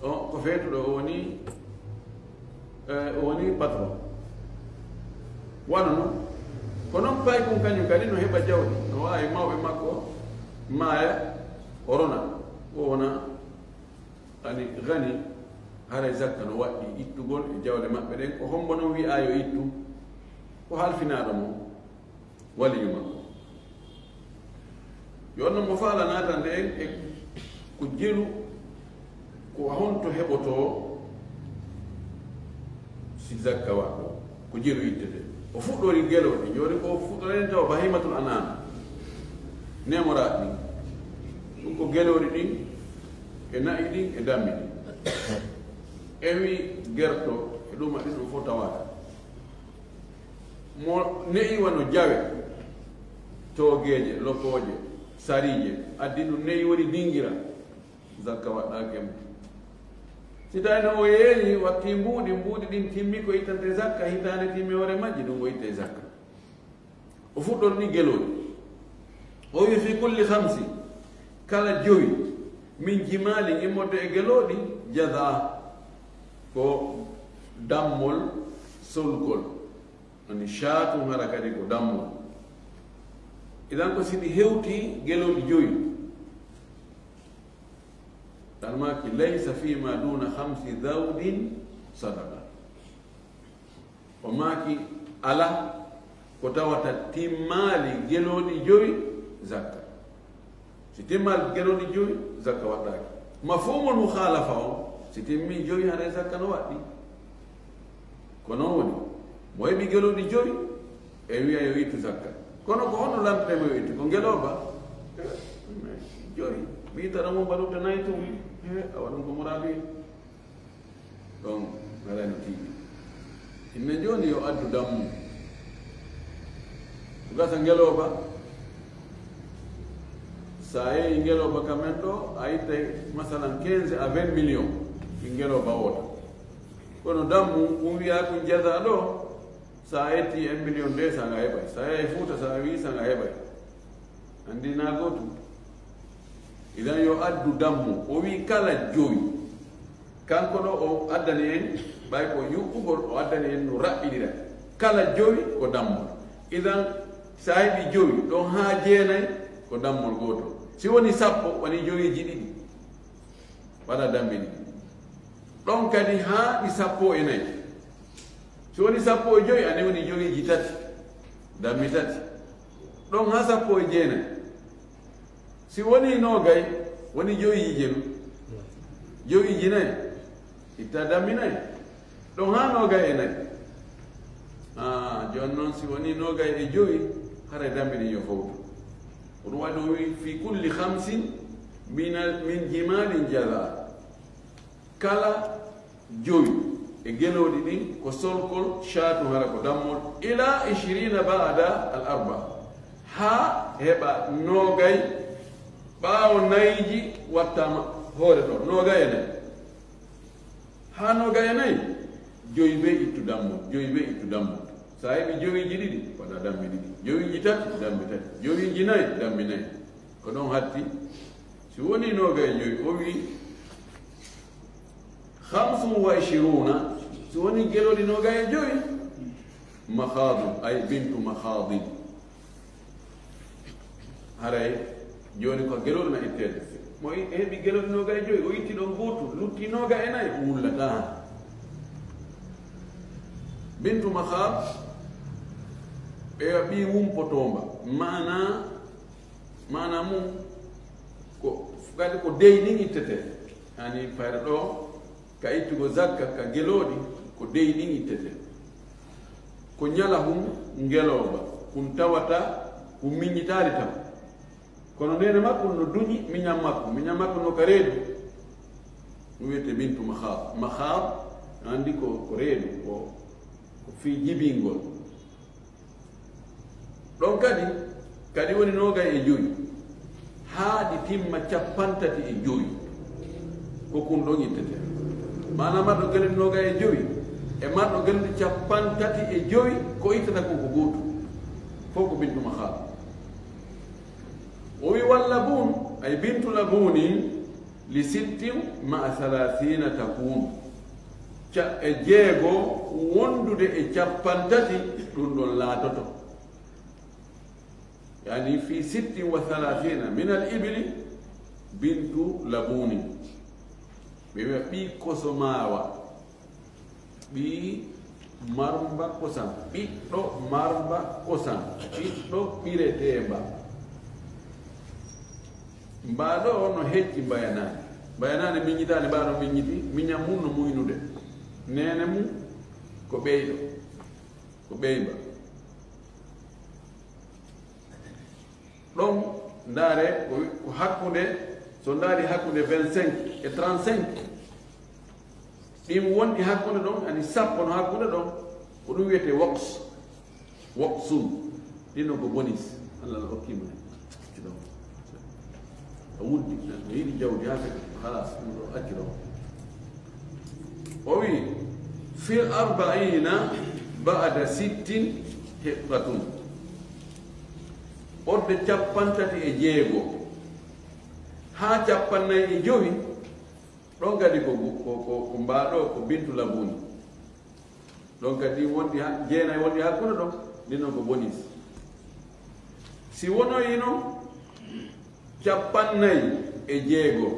O, ko feetuɗo o woni, eh, o woni patron. Wano non. Ko non paykun kañum kadi no heɓa jawdi. No waawi mawɓe makko maaya, o rona. O wona ani gani, haray zakka no waɗɗi ittugol e jawle maɓɓe ɗen. Ko hombo non wi'aa yo ittu? Ko halfinaaɗo mo. Waliyu makko. Yo non mo faala naatande en e ko jelu, ko honto heɓotoo si zakka waɗɗo, ko jelu ittete. O fuɗɗori gelooɗi, jooni ko fuɗɗoren tawa bahimatul an'am, nemoraaɗi ɗin. Ɗum ko gelooɗi ɗin, e na'i ɗin, e dammi ɗin. Ewi gerto, e ɗuma ɗin ɗum fof tawaaka. Mo ne'i wano jawe, toogeeje, lokooje, sariije, addi ɗum ne'i woni dingira, zakka waɗɗaaki e mum. Si tawi no o yeeyi, watti mbuuɗi, mbuuɗi ɗin timmi ko ittante zakka, hitaande timmi hoore majji, ɗum o ittay zakka. O fuɗɗorni gelooɗi. O wi, "Fi kulli khamsi, kala jowi, min jimali, immorde e gelooɗi, jaza, ko dammol solgol." Ani shaatu hara kadi ko dammol. Idan ko si ɗi hewti gelooɗi jowi. Tan maaki, "Laysa fima duna khamsi zawdin sadaqa." O maaki, "Ala ko tawata timmaali gelooɗi jowi zakka." Si timmaali gelooɗi jowi, zakka waɗɗaaki. Mafhumul mukhalafa on, si timmi jowi, haray zakka no waɗɗi. Ko non woni, mo heɓi gelooɗi jowi, e wi'a yo ittu zakka. Kono ko honno lamtete mo yo ittu? Ko ngelooba? Jowi. Mi ittata mo mbaɗude nayi tun. He, awa ɗum ko muraadi. Ɗon, haray no tiiɗi. Inne jooni yo addu dammu. Ko gasa ngelooba. Sa yeeyi ngelooba ka men ɗo, a ittay, masalan, quinze à vingt millions. Ɗi ngelooba wota. Kono dammu, ɗum wi'a ɗum jaza ɗo, sa etti un million deux cents nga heɓay. Sa yeeyi Fuuta, sa wi cents nga heɓay. Andi na gootum. Idan yo addu dammu. O wi kala jowi. Kanko ɗo o addani en, ɓay ko yuɓɓugol, o addani en no raɓɓiɗira. Kala jowi ko dammol. Idan sa heɓi jowi, ɗon haa jeenay ko dammol gootol. Si woni sappo, woni jowiiji ɗiɗi. Waɗa dammi ɗiɗi. Ɗon kadi haa ɗi sappo e nayi. Si woni sappo e jowi, ani woni jowiiji tati. Dammi tati. Ɗon haa sappo e jeenay. Si woni noogay, woni jowiiji jelu. Jowiiji nayi. Itta dammi nayi. Ɗon haa noogay e nayi. Ah, jooni non si woni noogay e jowi, haray dammi ɗin yo fowtu. Ko ɗum waɗi o wi, "Fi kulli khamsin min al-, min jimalin jaza." Kala jowi e gelooɗi ɗin ko solkol, shaatu hara ko dammol, ila ishirina ba'da al arba. Haa heɓa noogay ɓaawo nayiji wattaama hoore ɗo, noogay e nayi. Haa noogay e nayi, jowi bee ittu dammol, jowi bee ittu dammol. Sa heɓi jowiiji ɗiɗi, waɗa dammi ɗiɗi. Jowiiji tati, dammi tati. Jowiiji nayi, dammi nayi. Ko ɗon hatti. Si woni noogay e jowi, o wi, خمس وعشرون, si woni gelooɗi noogay e jowi, مخاض, ay بنت مخاض. Haray jooni ko gelooɗi na itteede. Mo i-, heɓi gelooɗi noogay e jowi, o itti ɗon gootu, lutti noogay e nayi, o wullataa. بنت مخاض, ɓe ɓii wumpotoomba. Maana, maana mum ko, kadi ko deyi ɗin ittetee. Ani fayre ɗo, ka ittugo zakka, ka gelooɗi, ko deyi ɗin ittetee. Ko ñalahun ngelooba, kun tawata kun miññitaali tan. Kono neene makko no duñi miñan makko, miñan makko no ka reedu. Ɗum wiyetee بنت مخاض. مخاض, a anndi ko, ko reedu, ko, ko fii jibingol. Ɗon kadi, kadi woni noogay e jowi. Haa ɗi timma cappanɗe tati e jowi. Ko kun ɗon ittetee. Maana marɗo gelooɗi noogay e jowi, e marɗo gelooɗi cappanɗe tati e jowi, ko ittata kon ko gootu. Fof ko بنت مخاض. O wi, واللبون, ay بنت لبون, لست مع ثلاثين تكون. Caɓɓe jeego wondude e cappanɗe tati, ɗum ɗon laatoto. Yani في ست وثلاثين من الإبل بنت لبون. Ɓe wi'a ɓii kosomaawa. Ɓii marmba kosam, ɓiɗɗo marmba kosam, ɓiɗɗo ɓireteemba. Mbaa ɗo no hecci mbayanaani. Mbayanaani miññitaani, mbaa ɗo miññiti, miñan mum no muynude. Neene mum ko ɓeyɗo, ko ɓeymba. Ɗon, ndaare, ko, ko hakkunde, so ndaari hakkunde vingt-cinq e trente-cinq, ɗin wonɗi hakkunde ɗon, ani sappo no hakkunde ɗon, ko ɗum wiyetee waqs, waqsun, ɗin ɗon ko bonus, Allah no hokki mo hen. Accu ɗon. A wuddi, no yiɗi jawdi haa feti, halas, ɗum ɗo accu ɗon. O wi, في الأربعين بعد ست حقة. Ɓorde cappanɗe tati e jeego haa cappanɗe nayi e jowi, ɗon kadi ko, ko, ko, ko mbaa ɗo, ko بنت لبون. Ɗon kadi wonɗi ha-, jeenayi wonɗi hakkunde ɗon, ɗin ɗon ko bonus. Si wonoyi non, cappanɗe nayi e jeego,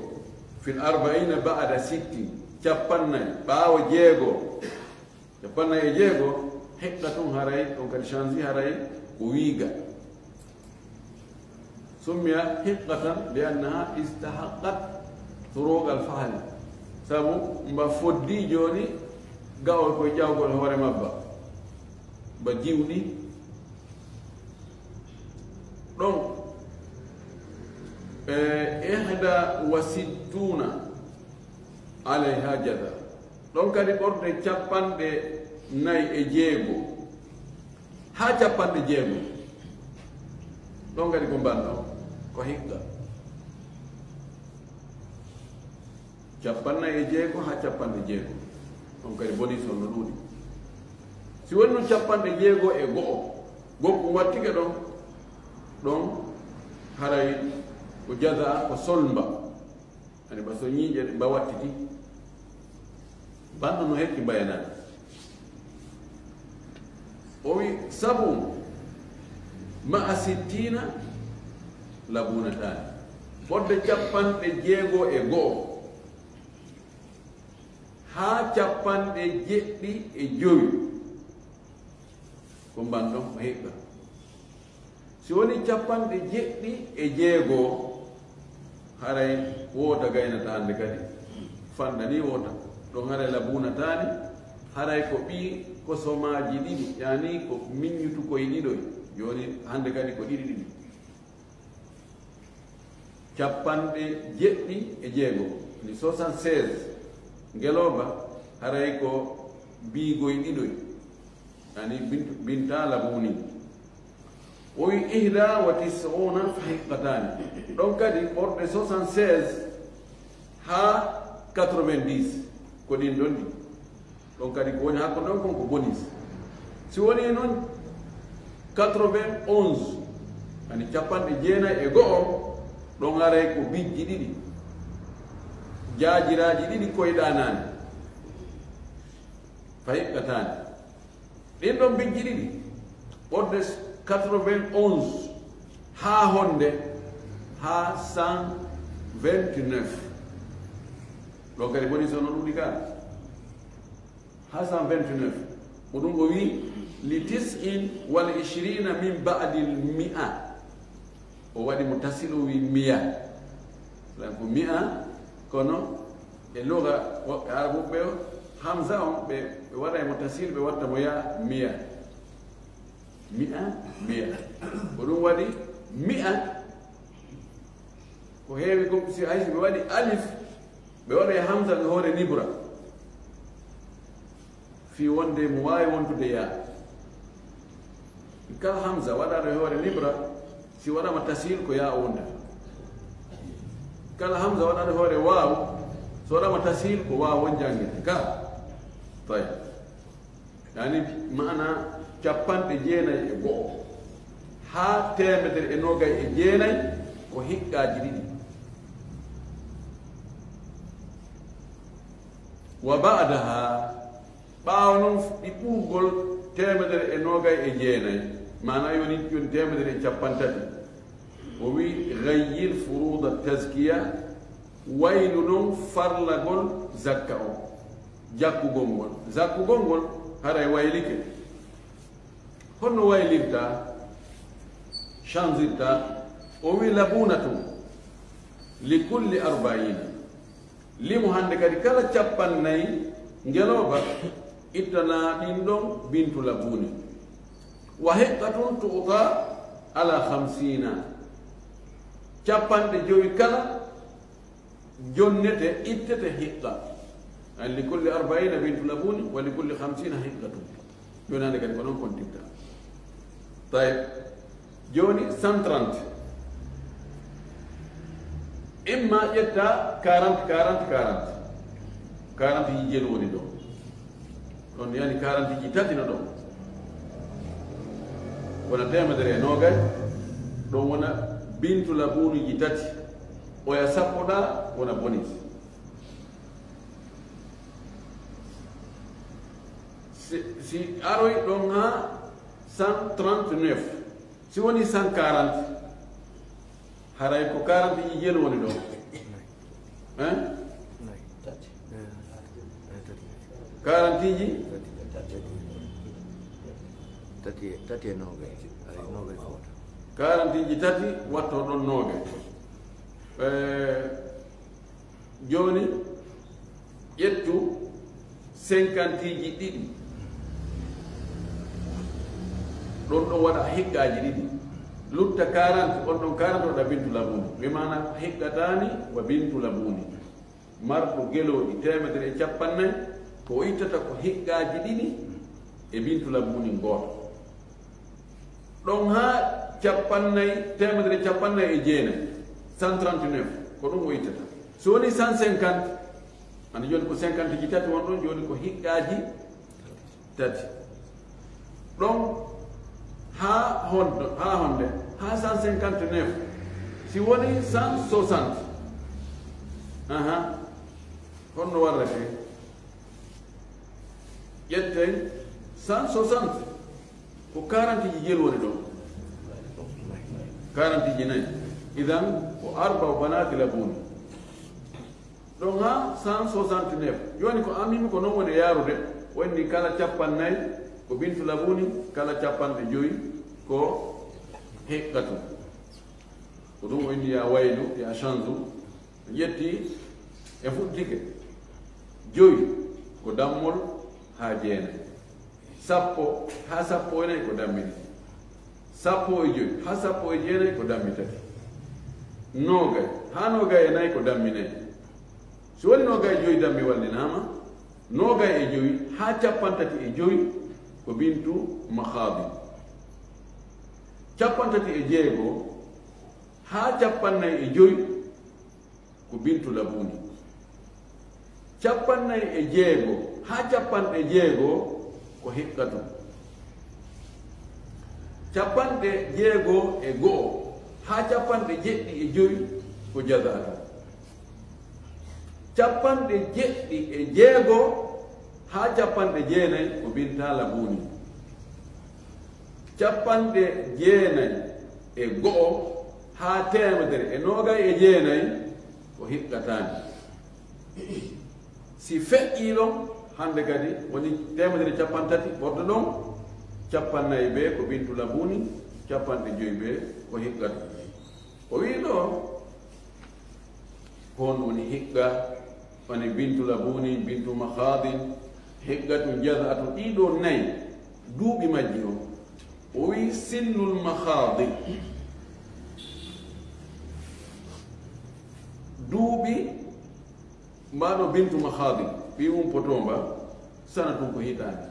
في الأربعين بعد ست, cappanɗe nayi, ɓaawo jeego, cappanɗe nayi e jeego, حقة haray, ɗon kadi change haray, ko wiiga. سمي حقة لأنها استحقت طروق الفحل. Sabu mba foddi jooni ga'ol koy ƴawgol hoore mabba. Mba jiwɗi. Ɗon, e, إحدى وستون عليها جذع. Ɗon kadi ɓorde cappanɗe nayi e jeego haa cappanɗe jeego. Ɗon kadi ko mbanno ko hikka. Cappanɗe nayi e jeego haa cappanɗe jeego. Ɗon kadi bonus on no ɗuuɗi. Si woni non cappanɗe jeego e go'o, goɗɗum wattike ɗon, ɗon haray ko jaza, ko solmba. Ani ba so ñiiƴe ɗe mba wattiti, banno no hekki mbayanaani. O wi, سبع مع ستين لبونتان. Ɓorde cappanɗe jeego e go'o haa cappanɗe jeɗɗi e jowi. Ko mban ɗon ko hikka. Si woni cappanɗe jeɗɗi e jeego, haray woota gaynata hannde kadi. Fanɗa ni woota. Ɗon haray labuunataani, haray ko ɓii kosomaaji ɗiɗi, yani ko miññutukoy ɗiɗoy. Jooni hannde kadi ko ɗiɗi ɗiɗi. Cappanɗe jeɗɗi e jeego, ni soixante-seize. Ngelooba, haray ko biigoy ɗiɗoy, ani bintu, binta labuuni. O wi إحدى وتسعون فحقتان. Ɗon kadi, ɓorde soixante-seize haa quatre-vingt-dix, ko ɗin ɗon ɗi. Ɗon kadi ko woni hakkunde on kon ko bonus. Si woni non quatre-vingt-onze, ani cappanɗe jeenayi e go'o, Ɗon haray ko bijji ɗiɗi, jaajiraaji ɗiɗi koyɗaanaani, fayiɓɓataani. Ɗin ɗon bijji ɗiɗi, ɓorde quatre-vingt-onze haa honde, haa cent vingt-neuf. Ɗon kadi boni sono ɗuɗi ka. Haa cent vingt-neuf. Ko ɗum o wi, li tis'in wal ishrina min ba'dil mi'a. O waɗi mo tasil, o wi miya. Lan ko mi'a, kono e luga woɓɓe Arabuɓe o, hamza on ɓe, ɓe waɗay mo tasil, ɓe watta mo ya miya. Mi'a, miya. Ko ɗum waɗi mi'a. Ko heewi ko si hay si ɓe waɗi alif, ɓe waɗay hamza e hoore nibra. Fii wonde mo waawi wontude yaa. Kala hamza waɗaaɗo e hoore nibra, si waɗaama tasil ko yaa o wondata. Kala hamza waɗaaɗo e hoore waaw, so waɗaama tasil ko waaw on janngete. Ka? Tawi. Yani maana capanɗe jeenay e go'o haa teemedere e noogay e jeenay ko hiqqaaji ɗiɗi. Wa ba'daha, ɓaawo non ɗi ɓurgol teemedere e noogay e jeenay, maana yoni, yoni teemedere e cappanɗe tati. O wi, ghayyir furuda tazkiya, waylu non farlagol zakka on, jakkugol ngol. Jakkugol ngol haray waylike. Honno waylirta, chanzirta? O wi, labunatun li kulli arba'ina. Limo hande kadi kala cappannayi ngelooba ittana ɗin ɗon bintu labuni. Wa hiqqatun tu'ta ala khamsina. Cappanɗe jowi kala jonnete, ittete hiqqa. An li kulli arba'ina bintu labuni wa li kulli khamsina hiqqatun. Joni hande kadi ko non kontirta. Tayyib. Joni cent trente. Imma ƴetta quarante, quarante, quarante. Quarante ji jeen woni ɗo. Ɗon yani quarante ji tati no ɗon. Wona teemedere e noogay. Ɗon wona bintu labunuji tati. Oya sappo ɗa wona bonus. Si, si aroy ɗon ha cent trente-neuf, si woni cent quarante, haray ko quarante ji jeen woni ɗon. Hein? Quarante ji? Tati, tati e noogay. Ay, noogay ko wota. Quarante ji tati watto ɗon noogay. Eh, Jooni, ƴettu cinquante ji ɗiɗi. Ɗon ɗon waɗa hiqqaaji ɗiɗi. Lutta quarante, on ɗon quarante waɗa bintu labuni. Bi maana hiqqataani wa bintu labuni. Marɗo gelooɗi teemedere e cappannayi, ko o ittata ko hiqqaaji ɗiɗi e bintu labuni gooto. Ɗon haa cappannayi, teemedere cappannayi e jeenayi, cent trente-neuf, ko ɗum o ittata. So woni cent cinquante, andi jooni ko cinquante ji tati won ɗon, jooni ko hiqqaaji tati. Ɗon haa honno, haa honde, haa cent cinquante-neuf, si woni cent soixante, aha, honno warrete? Ƴetten cent soixante, ko quarante ji jeel woni ɗon. Quarante ji nayi. Idan, ko arba o banati labuni. Ɗon ha cent soixante-neuf. Jooni ko amimi ko non woni yaarude. Wonni kala cappannayi ko bintu labuni, kala cappanɗe joyi ko hiqqatu. Ko ɗum o inni ya waylu, ya chanzu. Ƴetti, en fuɗɗike. Joyi ko dammol haa jeenayi. Sappo haa sappo e nayi ko dammi ɗiɗi. Sappo e joyi haa sappo e jeenayi ko dammi tati. Noogay haa noogay e nayi ko dammi nayi. So woni noogay e joyi dammi wallinaama, noogay e joyi haa cappanɗe tati e joyi ko bintu makhadi. Cappanɗe tati e jeego haa cappannayi e joyi ko bintu labuni. Cappannayi e jeego haa cappanɗe jeego ko hiqqatu. Cappanɗe jeego e go'o haa cappanɗe jeɗɗi e joyi ko jazaatu. Capanɗe jeɗɗi e jeego haa capanɗe jeenayi ko binta labuuni. Capanɗe jeenayi e go'o haa teemedere e noogay e jeenayi ko hiqqataani. Si feƴƴii ɗon, hannde kadi woni teemedere capantati, ɓordo ɗon, capannayi bee ko bintu labuuni, capanɗe joyi bee ko hiqqatu. O wi'i ɗo, ko on woni hiqqa, woni bintu labuuni, bintu mahaadin, hiqqatu, jazaatu, ɗiɗo nayi, duuɓi majji on. O wi'i sinnul mahaadi, duuɓi mbaɗo bintu mahaadi, ɓi umpoto mba, sana tun ko hitaande.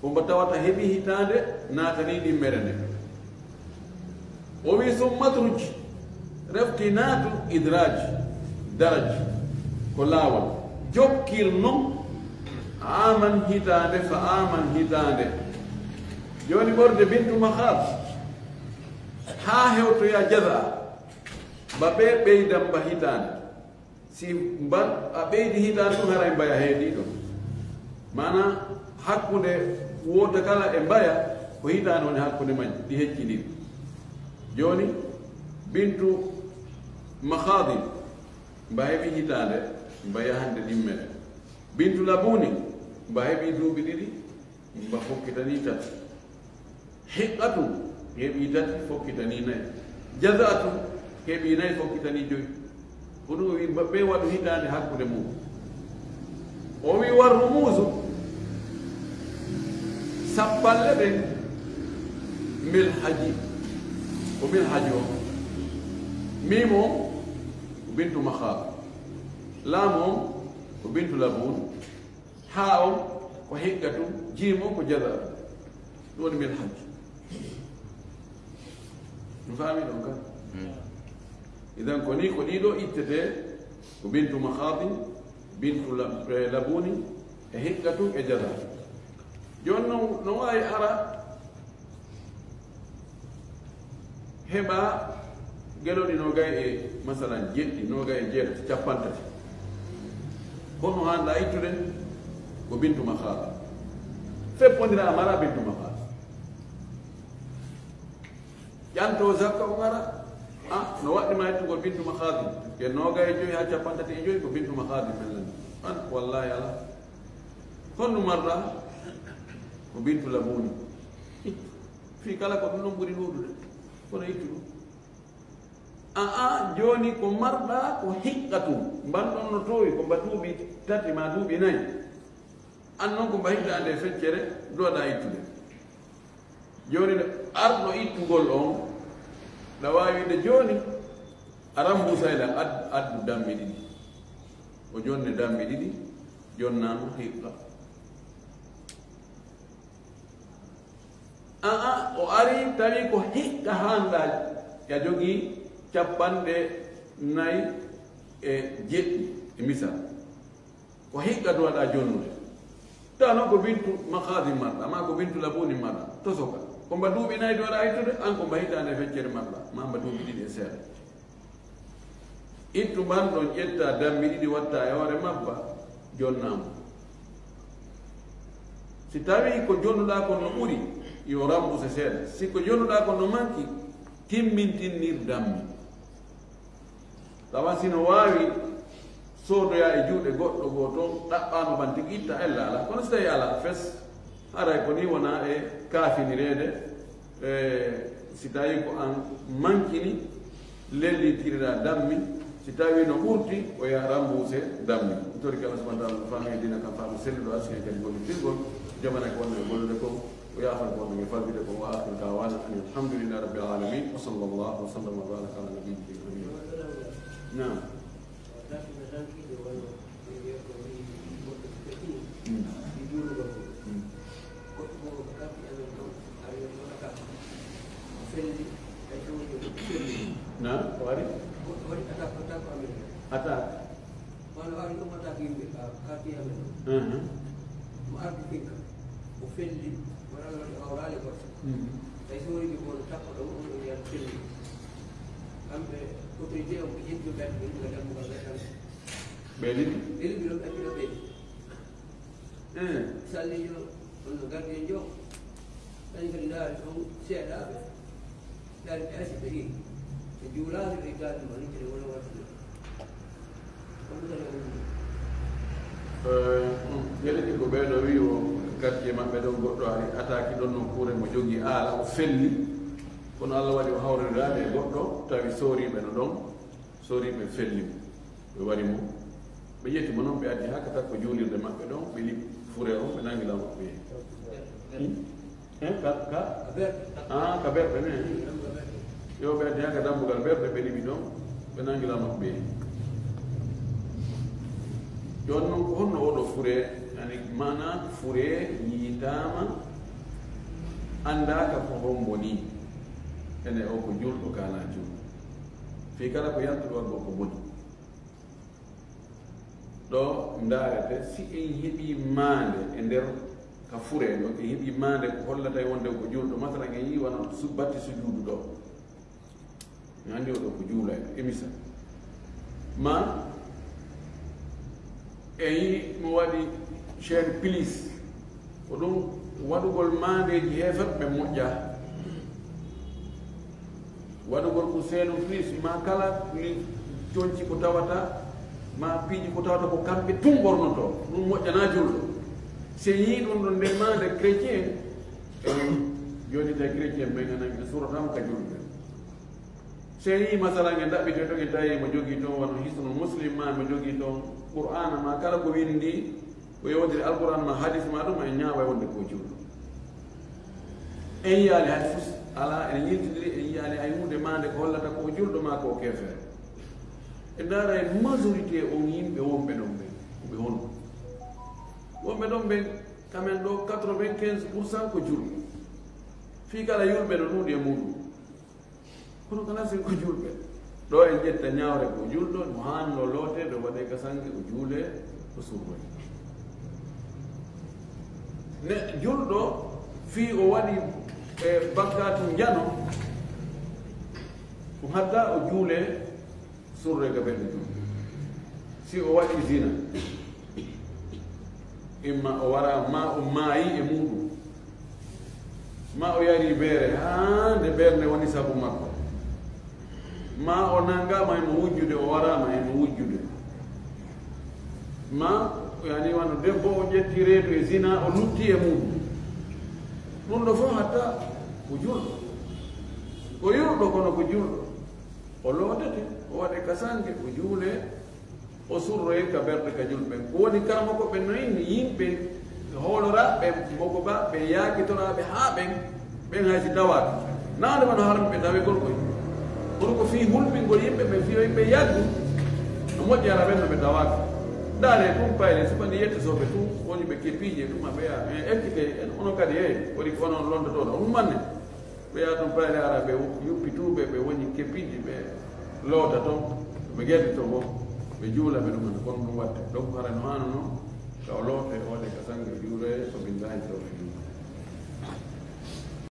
Ko mba tawata heɓi hitaande, naatani ɗimmere nde. O wi summa udruj, refti naatu idraaj, daraj, ko laawol. Jokkir non, aman hitaande, fa aman hitaande. Jooni ɓorde bintu mahaad, haa hewtoya jaza, ba ɓe ɓeydan ba hitaande. Si mba a ɓeydi hitaande tun, haray mbaya heedii ɗon. Maanaa, hakkunde woota kala e mbaya, ko hitaande woni hakkunde majji, ɗi heccindiri. Jooni, bintu mahaadin, mba heɓi hitaande, mba yahande ɗimmere. Bintu labuuni, mba heɓi duuɓi ɗiɗi, mba fokkitanii tati. Hiqqatu heɓi tati, fokkitanii nayi. Jazaatu heɓi nayi, fokkitanii joyi. Ko ɗum o wi, mba-, ɓe waɗu hitaande hakkunde mum. O wi, war rumuuzu, sappalle ɗen, milhaji. Ko milhaji o. Miim o, ko bintu mahaad. Laam o, ko bintu labuun. Haa on ko hiqqatu, jiim on ko jazaatu. Ɗum woni milhaj. Mi faami ɗon kan? Hmm. Idan ko ni, ko ɗiɗo ittetee, ko bintu mahaadin, bintu lab-, eh, labuuni, e hiqqatu, e jazaatu. Jooni non, no waawi ara heɓa geloɗi noogay e, masalan, jeɗɗi, noogay e jeetati, capantati. Kono haanɗa ittude ko bintu mahaad. Feppondira a mara bintu mahaad. Ƴanto zakka o ngara, a, no waɗɗi ma ittugol bintu mahaadin. Ke noogay e joyi haa capantati e joyi ko bintu mahaadin men lan. An, wallahi ala. Honno marɗa? Ko bintu labuuni. Fii kala ko ɗum ɗon ɓuri ɗuuɗude. Kono ittu ɗum. Aa, jooni ko marɗa ko hiqqatu. Mban ɗon no toowi, ko mba duuɓi tati maa duuɓi nayi. An non ko mba hitaande e feccere, duwaɗa ittude. Jooni ɗo arɗo ittugol on, ɗa waawi wi'ude jooni, a rambuusay lan ad-, addu dammi ɗiɗi. O jonne dammi ɗiɗi, jonnaama hiqqa. Aa, o ari tawi ko hiqqa haanɗa, ya jogii capanɗe nayi e jeɗɗi, e misal. Ko hiqqa duwaɗa jonnude. Tawa noon ko bintu mahaadi marɗa, maa ko bintu labuuni marɗa, tosoka. Ko mba duuɓi nayi duwaɗa ittude, an ko mba hitaande e feccere marɗa, maa mba duuɓi ɗiɗi e seeɗa. Ittu mban ɗon, ƴetta dammi ɗiɗi, watta e hoore mabba, jonnaama. Si tawii ko jonnuɗaa kon no ɓuri, yo rambuse seeɗa. Si ko jonnuɗaa kon no manki, timmintinnir dammi. Tawa si no waawi soodoyaa e juuɗe goɗɗo goo toon, ɗaɓɓaama ban tigi itta ella alaa. Kono si tawii alaa fes, haray ko nii wonaa e kaafinireede, e si tawii ko an mankini, lellintiriraa dammi, si tawii no ɓurti, o yaha rambuuse dammi. Mi torike Allah subhanahu wa taala no faami e diina kan faamu selluɗo, asken kadi gollitirgol, jamana ko wonno e gollude kon, o yaafan ko wonno e falbide kon, wa akhiru da'wana anil hamdulillahi rabbil alamin, wa sallallahu wa sallam wa baraka ala nabiyyina Muhammad. Naam. Dartina tan kiiɗe wano ɓe wiya ko woni goɗɗo so feƴƴi, mm, ɗi juulugol mum. Mm. Goɗɗo fof ko karti amen ɗon, ari on ɗon attaque. O felli, hay so woni ko felli. Na, o ari? Goɗɗo waɗi attaque, attaque amen ɗon. Attaque? Wano ari ɗum attaque yimɓe ka karti amen ɗon. Mhm. Mo ardi finka, o felli, wano Allah waɗi hawraali goɗɗo. Mhm. Hay so woni ko won takko ɗon, on ɗon yiyata felli. Kamɓe Autorité on ko yimɓe ɓen, ɓe ɗiɗo dammugal ɓe tan. Ɓe ɗiɗi? Ɓe ɗiɗo ɓe ɗiɗo ɓe. Eh. Sallijo, on no gardien jo. Ɓen kadi ndaari ɗon seeɗaaɓe. Ndaari ɓe asi ɓe ɗiɗi. Ɓe juulaali ɓe gaadi ma ni kadi wona waɗtude. Ko ɗum kadi o woni. Eh, mm, yeɗete ko ɓeeɗo wi o gardien maɓɓe ɗon goɗɗo ari attaque ɗon nokkuure mo jogii aala o felli. Kono Allah waɗi o hawrindiraade e goɗɗo, tawi sooriiɓe no ɗon, sooriiɓe felli mo. Ɓe wari mo, ɓe ƴetti mo noon, ɓe addi haa ka takko juulirde maɓɓe ɗon, ɓe liɓi fure on, ɓe nangi law maɓɓe. Hmm? Eh, ka, ka? Ah, ka berɗe ne? Yo, ɓe addi haa ka dambugal berɗe, ɓe liɓi ɗon, ɓe nangi law maɓɓe. Jooni noon, ko honno oɗo fure, yani, maanaa fure yiytaama, anndaaka ko hombo nii? Ene o ko juulɗo, ka alaa juulɗo. Fii kala ko yaltuɗo waɗgo ko boni. Ɗo ndaarete, si en heɓii maande e nder ka fure ɗo, en heɓii maande ko hollata e wonde ko juulɗo. Masalan, en yii wano su-, batti sujuudu ɗo. En anndi oɗo ko juula e misa. Ma en yii mo waɗi chaîne plié. Ko ɗum waɗugol maandeeji heeferɓe moƴƴaa. Waɗugol ko seenu plus, ma kala li conci ko tawata, ma piiji ko tawata ko kamɓe tun ɓornotoo. Ɗum moƴƴanaa julɗo. Si yii ɗum ɗon nde maande chrétien, en jooni tawi chrétien ɓen anan en surataama ka julɓe. Si yii masalan en ɗaɓɓitee ɗon en tawi mo jogii toon wano Hisnul Muslim, ma mo jogii toon Qur'aana, ma kala ko winndi, ko yowondiri Alqur'aan ma hadis ma ɗum, en ñaaway wonde ko julɗo. En yiyaali hay fus, alaa, en yiltindiri, en yiyaali hay huunde maande ko hollata ko o julɗo maa ko o keefeero. En ndaaray majorité on yimɓe wonɓe ɗon ɓen, ko ɓe honno? Wonɓe ɗon ɓen, kamen ɗo quatre-vingt-quinze pour cent ko julɓe. Fii kala yulɓe no ɗuuɗi e muuɗum. Kono kala si ko julɓe. Ɗo en ƴetta ñaawre ko julɗo, mo haanno looteede, o waɗee ka sannge, o juulee, o surroye. Ne julɗo, fii o waɗi, e, bakkaatu njano, ko hatta o juulee, surre ka ɓen ɗum. Si o waɗi zina, imma o wara, ma o maayi e muuɗum, ma o yari beere haa nde ɓernde woni sabu makko, ma o nangaama e mo wujjude, o waraama e mo wujjude, ma, yani, wano debbo o ƴetti reedu e zina, o lutti e muuɗum. Ɗum ɗo fof hatta ko julɗo. Ko yurɗo kono ko julɗo. O lootete, o waɗe ka sannge, o juulee, o surroye ka ɓerɗe ka julɓe. Ko woni karamoko ɓen no inni yimɓe hooloraaɓe, mogoɓaaɓe, yaakitoraaɓe haa ɓen, ɓen hay si tawaaka. Naande wano haram ɓe tawegol koy. Kono ko fii hulɓingol yimɓe ɓe, fii yo yimɓe yaggu, no moƴƴi ara ɓen no ɓe tawaaka. Ndaare ɗum payle, suɓani yettisooɓe tun, woni ɓe kepiije, tuma ɓe yaa, en ekkite, en, onon kadi, hey, woni ko onon londotooɗo, on manne. Ɓe yaha ɗum payle ara ɓe yuppi tuuɓe, ɓe woni keppiɗi, ɓe loota toon, ɓe gerdito bo, ɓe juula ɓe ɗum, kono ɗum watte. Donc hara no haano noon, ka o loote, o waɗe ka sannge, o juuloye, o bindaani taw fii.